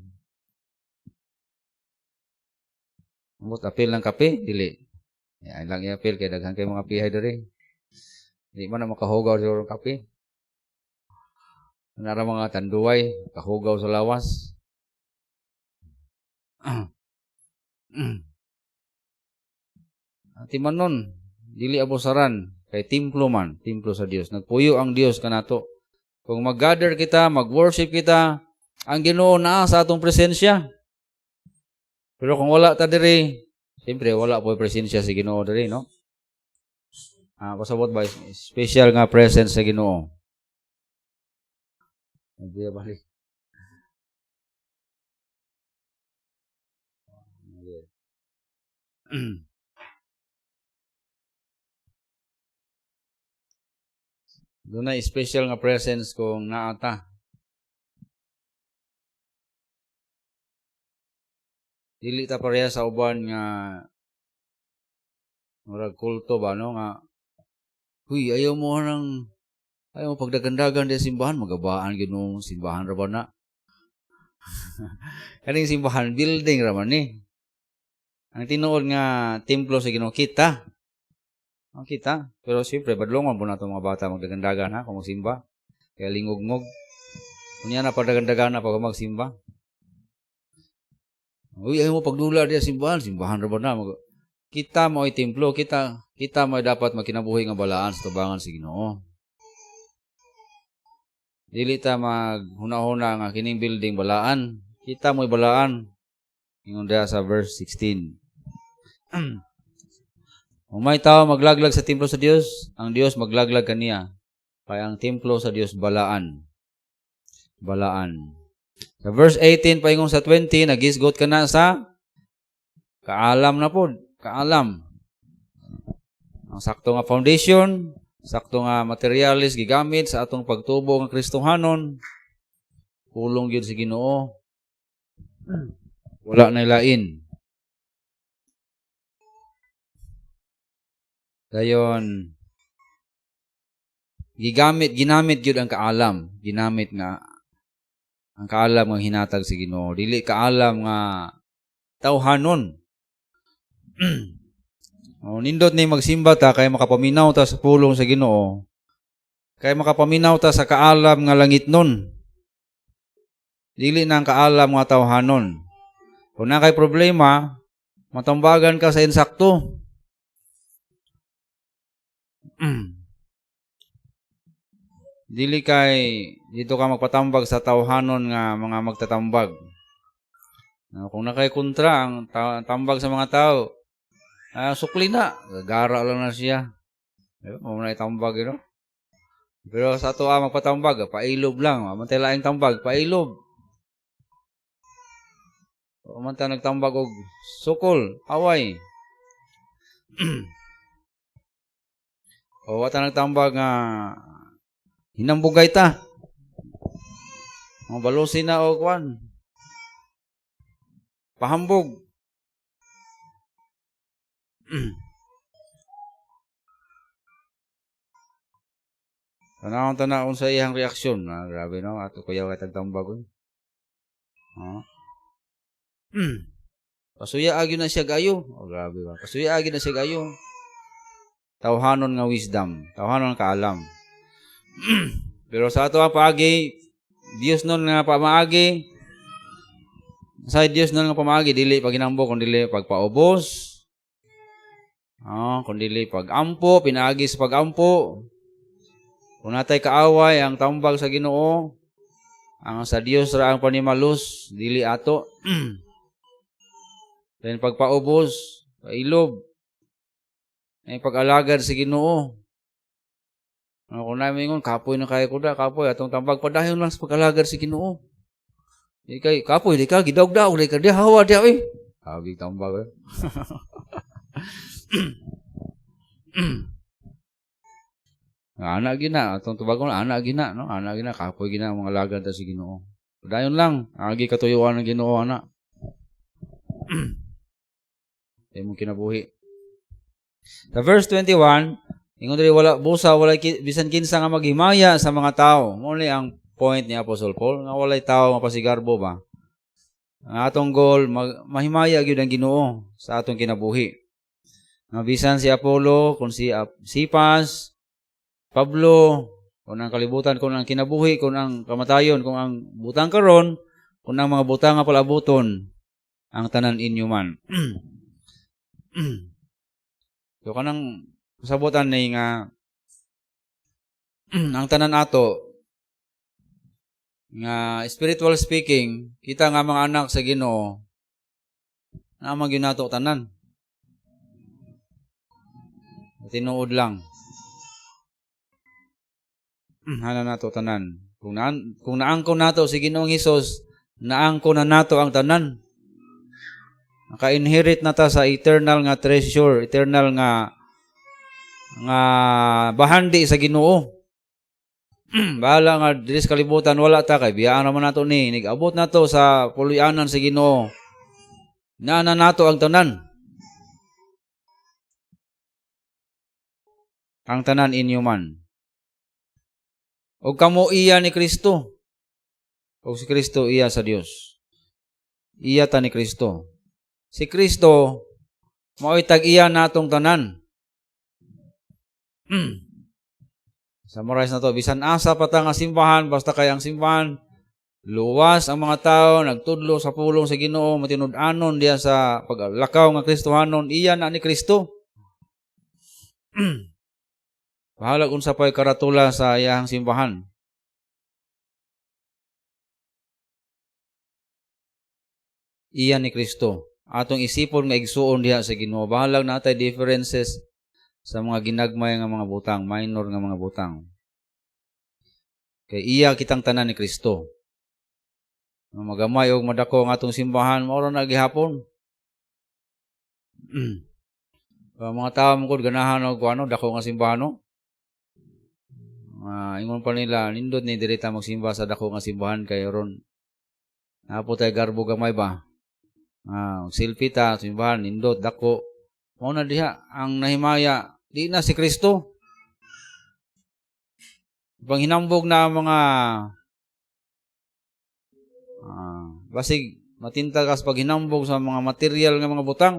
Ambot apil ng kape, dili. Ya, lang iapil kay daghan kay mga pihay diri. Di man na makahugaw sa kape. Nara mga tanduay, kahugaw sa lawas. Atimanon, dili abusaran, kay templo man, templo sa Dios. Nagpuyo ang Dios kanato. Kung mag-gather kita, mag-worship kita, ang Ginoo naa sa atong presensya. Pero kung wala ta diri, siyempre wala po presensya sa Ginoo diri, no? Pasabot ba special nga presence sa Ginoo? Balik. Doon na special nga presence kung naata. Dili ta pareha sa uban nga murag kulto ba, no, nga huy, ayaw mo pagdagandagan di simbahan, magabaan Ginoo, simbahan ra ba na? Kaning simbahan building ra man ni. Ang tinuod nga templo sa Ginoo kita. Ang kita. Pero siyempre badlongon po nato mga bata magdagandagan, ha, kung magsimba. Kaya lingugngog. Unya na pagdagandagan na pag magsimba. Uy, ayaw mo pagdula diya simbahan, simbahan ra ba na? Kita mo ay templo, kita mo ay dapat magkinabuhi nga balaan sa tubangan sa Ginoo. Dili ta maghuna-huna nga kining building balaan. Kita mo'y balaan. Ingon diha sa verse 16. Kung may tao maglaglag sa templo sa Dios, ang Dios maglaglag kaniya. Kay ang templo sa Dios balaan. Balaan. Sa verse 18 paingon sa 20, nagisgot ka na sa kaalam na pod, kaalam. Ang sakto nga foundation, sakto nga materialis gigamit sa atong pagtubo nga Kristohanon, pulong gyud sa Ginoo. Wala na lain. Dayon ginamit gyud ang kaalam, ginamit nga ang kaalam nga hinatag sa Ginoo, dili kaalam nga tawhanon. O, nindot ni magsimba ta kay makapaminaw ta sa pulong sa Ginoo. Kay makapaminaw ta sa kaalam nga langit nun. Dili na ang kaalam nga tawhanon. Kung na kay problema, matambagan ka sa insakto. Dili kay dito ka magpatambag sa tawhanon nga mga magtatambag. Kung na kay kontra ang tambag sa mga tao, sukli na, gagara lang na siya. Diba? Mo na itambag, you know? Pero sa ato magpatambag, pailob lang. Amantay laing tambag, pailob. Amantay nagtambag og sukol, away. O wata nagtambag nga hinambugay ta. Mga balusin na og kwan. Pahambog. Tanawon tanawon sa iyang reaksyon. Grabe no, ato kuyaw kay tagtambag oy. Ha? Pasuya agyo na siya gayo. Oh, grabe ba. Pasuya agyo na siya gayo. Tawhanon nga wisdom, tawhanon nga kaalam. Pero sa ato ang paagi, Dios nun nga pamaagi. Sa Dios nun nga pamaagi, dili paginambo kun dili pagpaubos. Kun dili pagampo, pinaagi sa pagampo. Kung natay kaaway ang tambag sa Ginoo, ang sa Dios ra ang panimalus, dili ato. Then pagpaubos, pailob, ay pag-alagad sa Ginoo. Kung namin ingon, kapoy na kaya ko da, kapoy atong tambag padayon lang sa pag-alagad sa Ginoo. Di kay kapoy di ka gidawg-daog di ka di hawa di oy. Abi tambag. Anak gina atong tubagon, anak gina no, anak gina kapoy gina mga alagad ta sa Ginoo. Padayon lang, agi katuyuan ng Ginoo ana. Imong kinabuhi. Sa verse 21, ingon diri wala busa wala bisan kinsa nga maghimaya sa mga tao. Mao ni ang point ni Apostle Paul nga walay tao mapasigarbo ba. Ang atong goal mahimaya gyud ang Ginoo sa atong kinabuhi. Nga bisan si Apollo, kun si Sipas, Pablo, kung ang kalibutan, kung ang kinabuhi, kung ang kamatayon, kung ang butang karon, kung ang mga butang nga palabuton, ang tanan inyo man. So kanang kasabutan ni nga ang tanan ato nga spiritual speaking, kita nga mga anak sa Ginoo naa man gyud nato tanan. Tinuod lang. Hana nato tanan. Kung naangko nato si Ginoong Hesus, naangko na nato ang tanan. Naka-inherit na ta sa eternal nga treasure, eternal nga bahandi sa Ginoo. Bahala nga diri sa kalibutan wala ta kay biyaan naman nato ni, nigabot nato sa puloy-anan sa Ginoo. Naa na nato ang tanan. Ang tanan inyo man. Og kamo iya ni Kristo. Og si Kristo iya sa Dios. Iya ta ni Kristo. Si Kristo mao'y tag-iya natong tanan. Summarize na to, bisan asa pa ta nga simbahan, basta kay ang simbahan luwas ang mga tao, nagtudlo sa pulong sa Ginoo, matinud-anon diya sa paglakaw nga Kristohanon, iya na ni Kristo. Bahala unsa pa'y karatula sa iyang simbahan. Iya ni Kristo. Atong isipon nga igsuon diha sa Ginoo. Bahalag natay differences sa mga ginagmay nga mga butang, minor nga mga butang. Kay iya kitang tanan ni Kristo. Nga magamay og madako ang atong simbahan, mao ra na gihapon. Ang mga tao mo ganahan og ano, dako nga simbahan, no? Ingon pa nila, nindot ni diri ta magsimba sa dako nga simbahan kay ron napo tay garbo gamay ba. Selfie ta simbahan nindot dako. Mao na diha ang nahimaya, di na si Kristo. Panghinambog na ang mga basig matinta kas paghinambog sa mga material nga mga butang.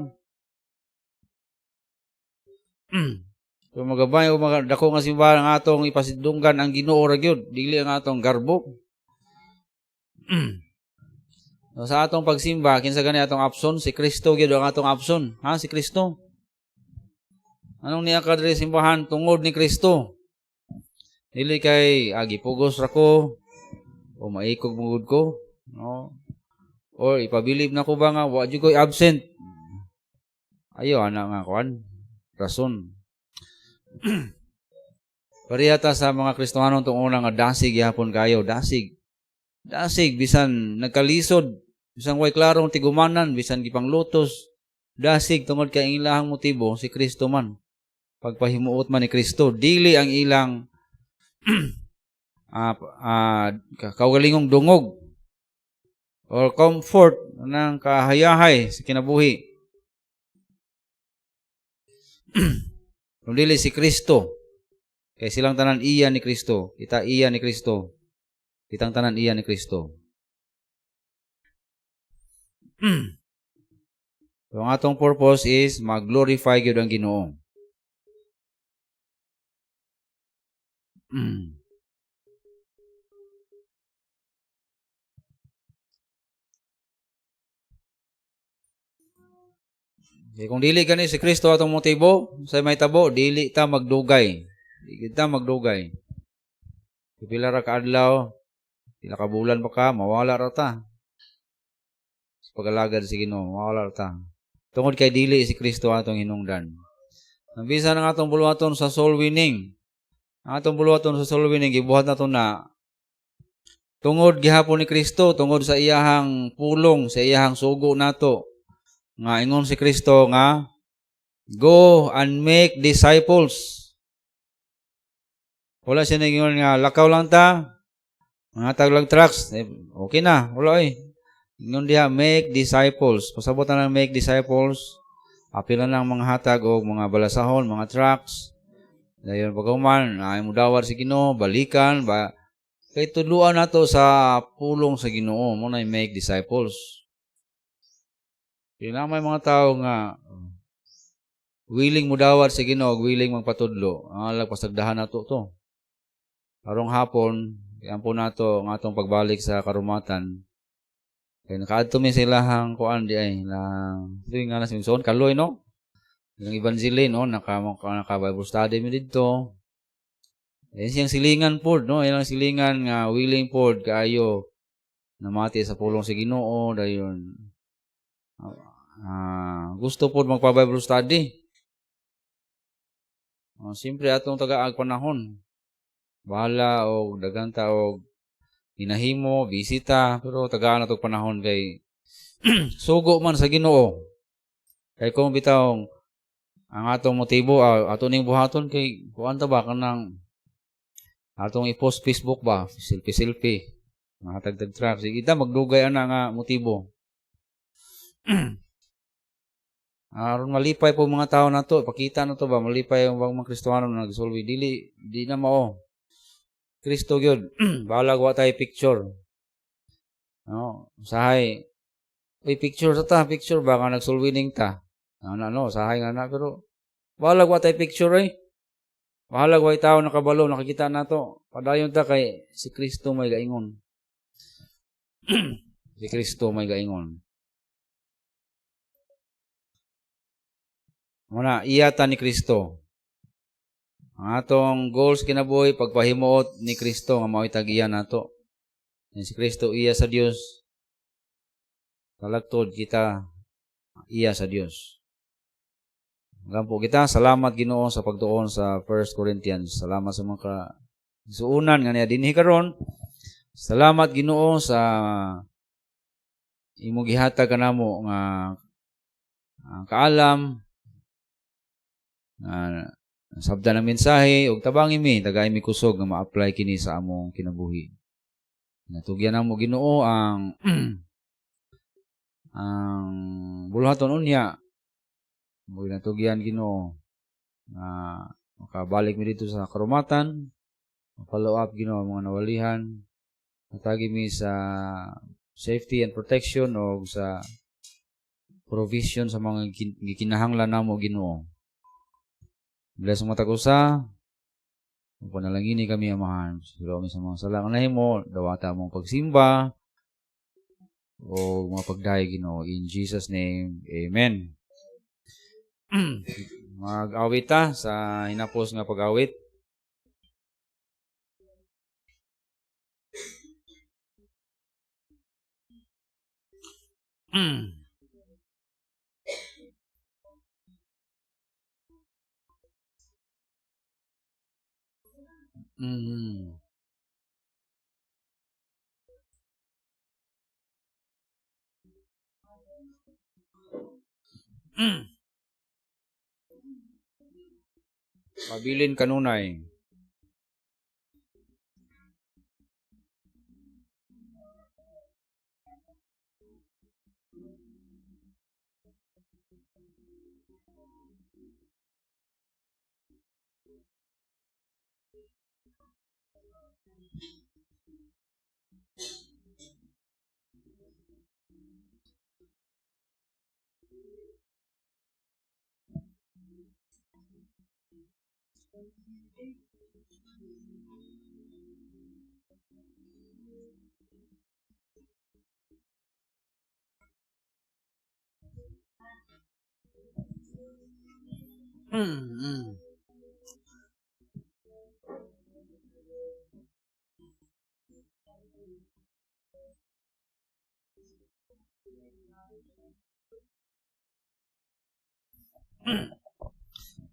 So magabay o mga dako nga simbahan, ang atong ipasidunggan ang Ginoo ra gyud, dili ang atong garbo. So, sa atong pagsimba, kinsa gani atong option? Si Kristo gyud ang atong option. Ha, si Kristo. Anong niya ka diri simbahan? Tungod ni Kristo. Dili kay agi pugos ra ko o maikog mugud ko, no? Or ipabilib na ko ba nga wa jud ko'y absent. Ayo ana nga kuan rason. Pareha ta sa mga Kristohanon tong una nga dasig gihapon kayo, dasig. Dasig bisan nagkalisod, bisan way klarong tigumanan, bisan gipanglutos, dasig tungod kay ang ilahang motibo si Kristo man. Pagpahimuot man ni Kristo, dili ang ilang kaugalingong dungog or comfort ng kahayahay sa kinabuhi. Kung dili si Kristo, kay silang tanan iya ni Kristo, kita iya ni Kristo, kitang tanan iya ni Kristo. So ang atong purpose is mag-glorify gyud ang Ginoo. Okay, kung dili gani si Kristo atong motibo sa may tabo, dili ta magdugay. Dili ta magdugay. Pila ra ka adlaw, pila ka bulan pa ka, mawala ra ta. Sa pag-alagad sa Ginoo, mawala ra ta. Tungod kay dili si Kristo atong hinungdan. Ang bisan ang atong buluhaton sa soul winning. Ang atong buluhaton sa soul winning, gibuhat nato na tungod gihapon ni Kristo, tungod sa iyahang pulong, sa iyahang sugo nato. Nga ingon si Kristo nga go and make disciples. Wala siya ningon nga lakaw lang ta, mga taglag tracts, okay na, wala eh. Ingon diha make disciples. Pasabot na lang make disciples. Apila lang mga hatag og mga balasahon, mga tracts. Dayon paghuman, ay mudawat si Ginoo, balikan ba kay tudloan nato sa pulong sa Ginoo, mo na make disciples. Kaya may mga tao nga willing mudawat sa Ginoo, willing magpatudlo. Ang alag pasagdahan nato to. Karong hapon, iampo nato ang atong pagbalik sa karumatan. Kay nakaadto mi sa ilahang kuan di ay lang. Tuwing nga na si Minson, Kaloy, no? Ilang Evangeline, no? Naka Bible study mi didto. Ayan siyang silingan pod, no? Ilang silingan nga willing pod kaayo namati sa pulong sa Ginoo dayon. Gusto pod magpa-Bible study. Siyempre atong tagaag panahon. Bahala og daghan ta og hinahimo, bisita, pero tagaan atong panahon kay sugo man sa Ginoo. Kay kung bitawng ang atong motibo, ato ning buhaton kay kuan ta ba kanang atong i-post Facebook ba, selfie-selfie, mga tagtag track. Sige ta magdugay ana nga motibo. Aron malipay po mga tao nato, pakita na to ba malipay ang mga Kristohano na nagsolve, dili di na mao. Kristo gyud. Bahalag wa tay picture. No, usahay. Uy, picture sa ta, picture ba nga nagsolwining ta. Ano no, usahay nga na pero bahalag wa tay picture eh. Bahalag way tao nakabalo nakakita nato. Padayon ta kay si Kristo may gaingon. Si Kristo may gaingon. Muna, iya ta ni Kristo. Ang atong goals kinabuhi, pagpahimuot ni Kristo nga mao'y tag-iya nato. Yan si Kristo iya sa Dios. Talagtod kita iya sa Dios. Gampo kita, salamat Ginoo sa pagtuon sa 1 Corinthians. Salamat sa mga suunan nga niya dinhi karon. Salamat Ginoo sa imong gihatag kanamo nga kaalam nga sabdan ang mensahe ug tabangi mi, tagay mi kusog nga ma-apply kini sa among kinabuhi. Natugyan namo Ginoo ang ang buluhaton unya. Mo natugyan Ginoo nga makabalik mi dito sa karumatan, follow up Ginoo ang mga nawalihan, matagi mi sa safety and protection o sa provision sa mga gikinahanglan namo Ginoo. Bless ang matag usa. Panalangini kami, Amahan. Sila kami sa mga sala nga nahimo, dawata mong pagsimba o mga pagdaig Ginoo. In Jesus' name, amen. Mag-awit ta sa hinapos nga pag-awit. Pabilin kanunay.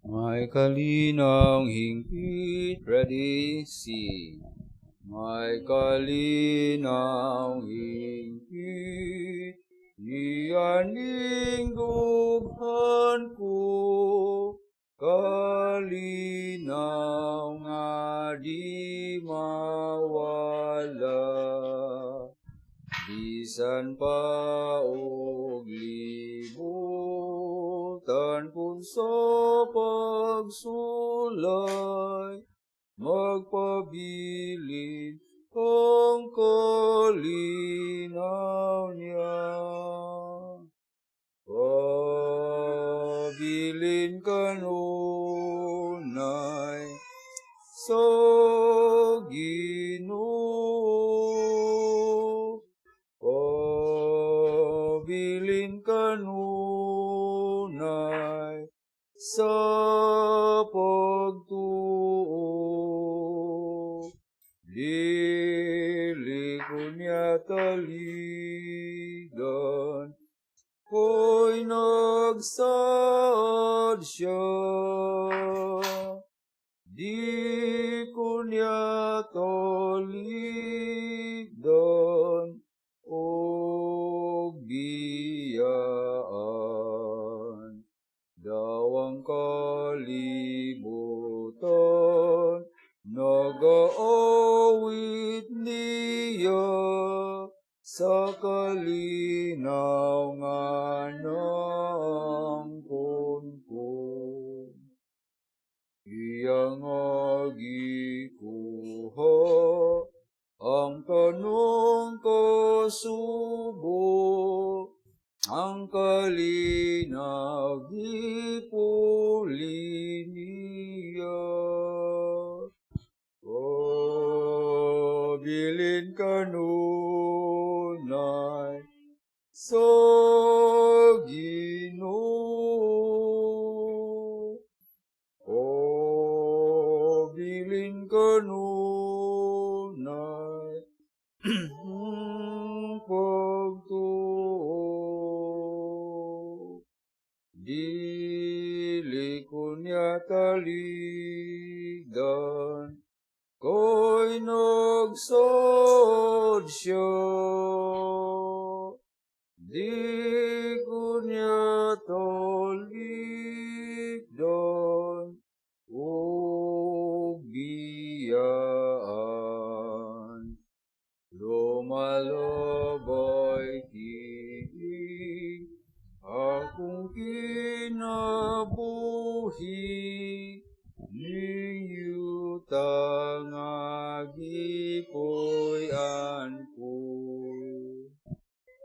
May kalinang hingpit, ready, see. May kalinang hingpit, niyaning dughan ko, kalinaw nga di mawala. Bisan pa og libutan kun sa pagsulay, magpabilin ang kalinaw niya. Pabilin kanunay sa Ginoo, pabilin kanunay sa pagtuo. Dili ko niya talidan, ko'y nagsaad siya. Di ko niya talidan og biyaan. Daw ang kalibutan nagaawit niya sa kalinaw nga naangkon ko. Iya nga gikuha ang tanong kasubo, ang kalinaw gipuli niya. Pabilin kanunay sa Ginoo, pabilin kanunay pagtuo. Dili ko niya taligdan, kay nagsaad siya. Di ko niya taligdan, ug biyaan. Lumalabay kini akong kinabuhi, ning yuta nga gipuy-an ko.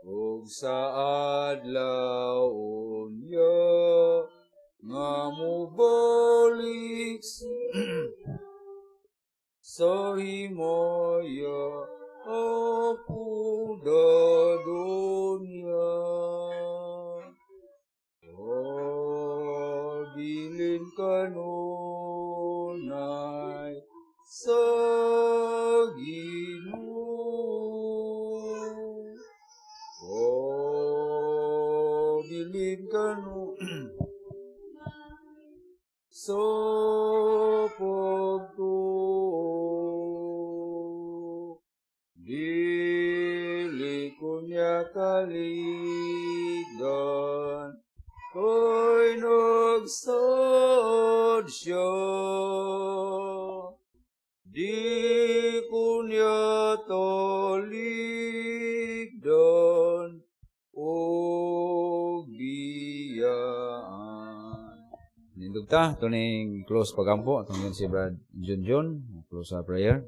Ug sa adlaw unya nga mobalik sa himaya, ako dadon niya. Bilin kanunay sa Ginoo. Bilin kanunay sa pagtuo. Dili ko niya taligdan, kay nagsaad siya. Di ko niya taligdan ug biyaan. Nindog ta, tuning close pagampo, itong si Brad Junjun, close sa prayer.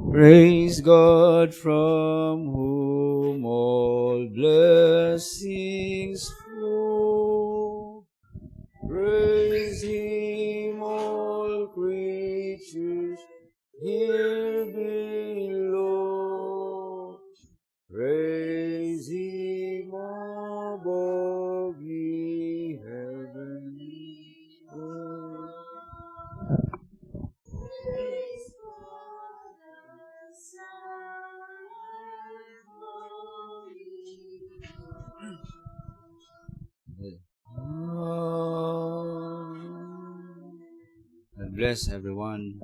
Praise God, from whom all blessings flow. Praise Him, all creatures here below. Praise Him above, ye heavenly hosts. Praise God, the Son, and Holy Ghost. God bless everyone.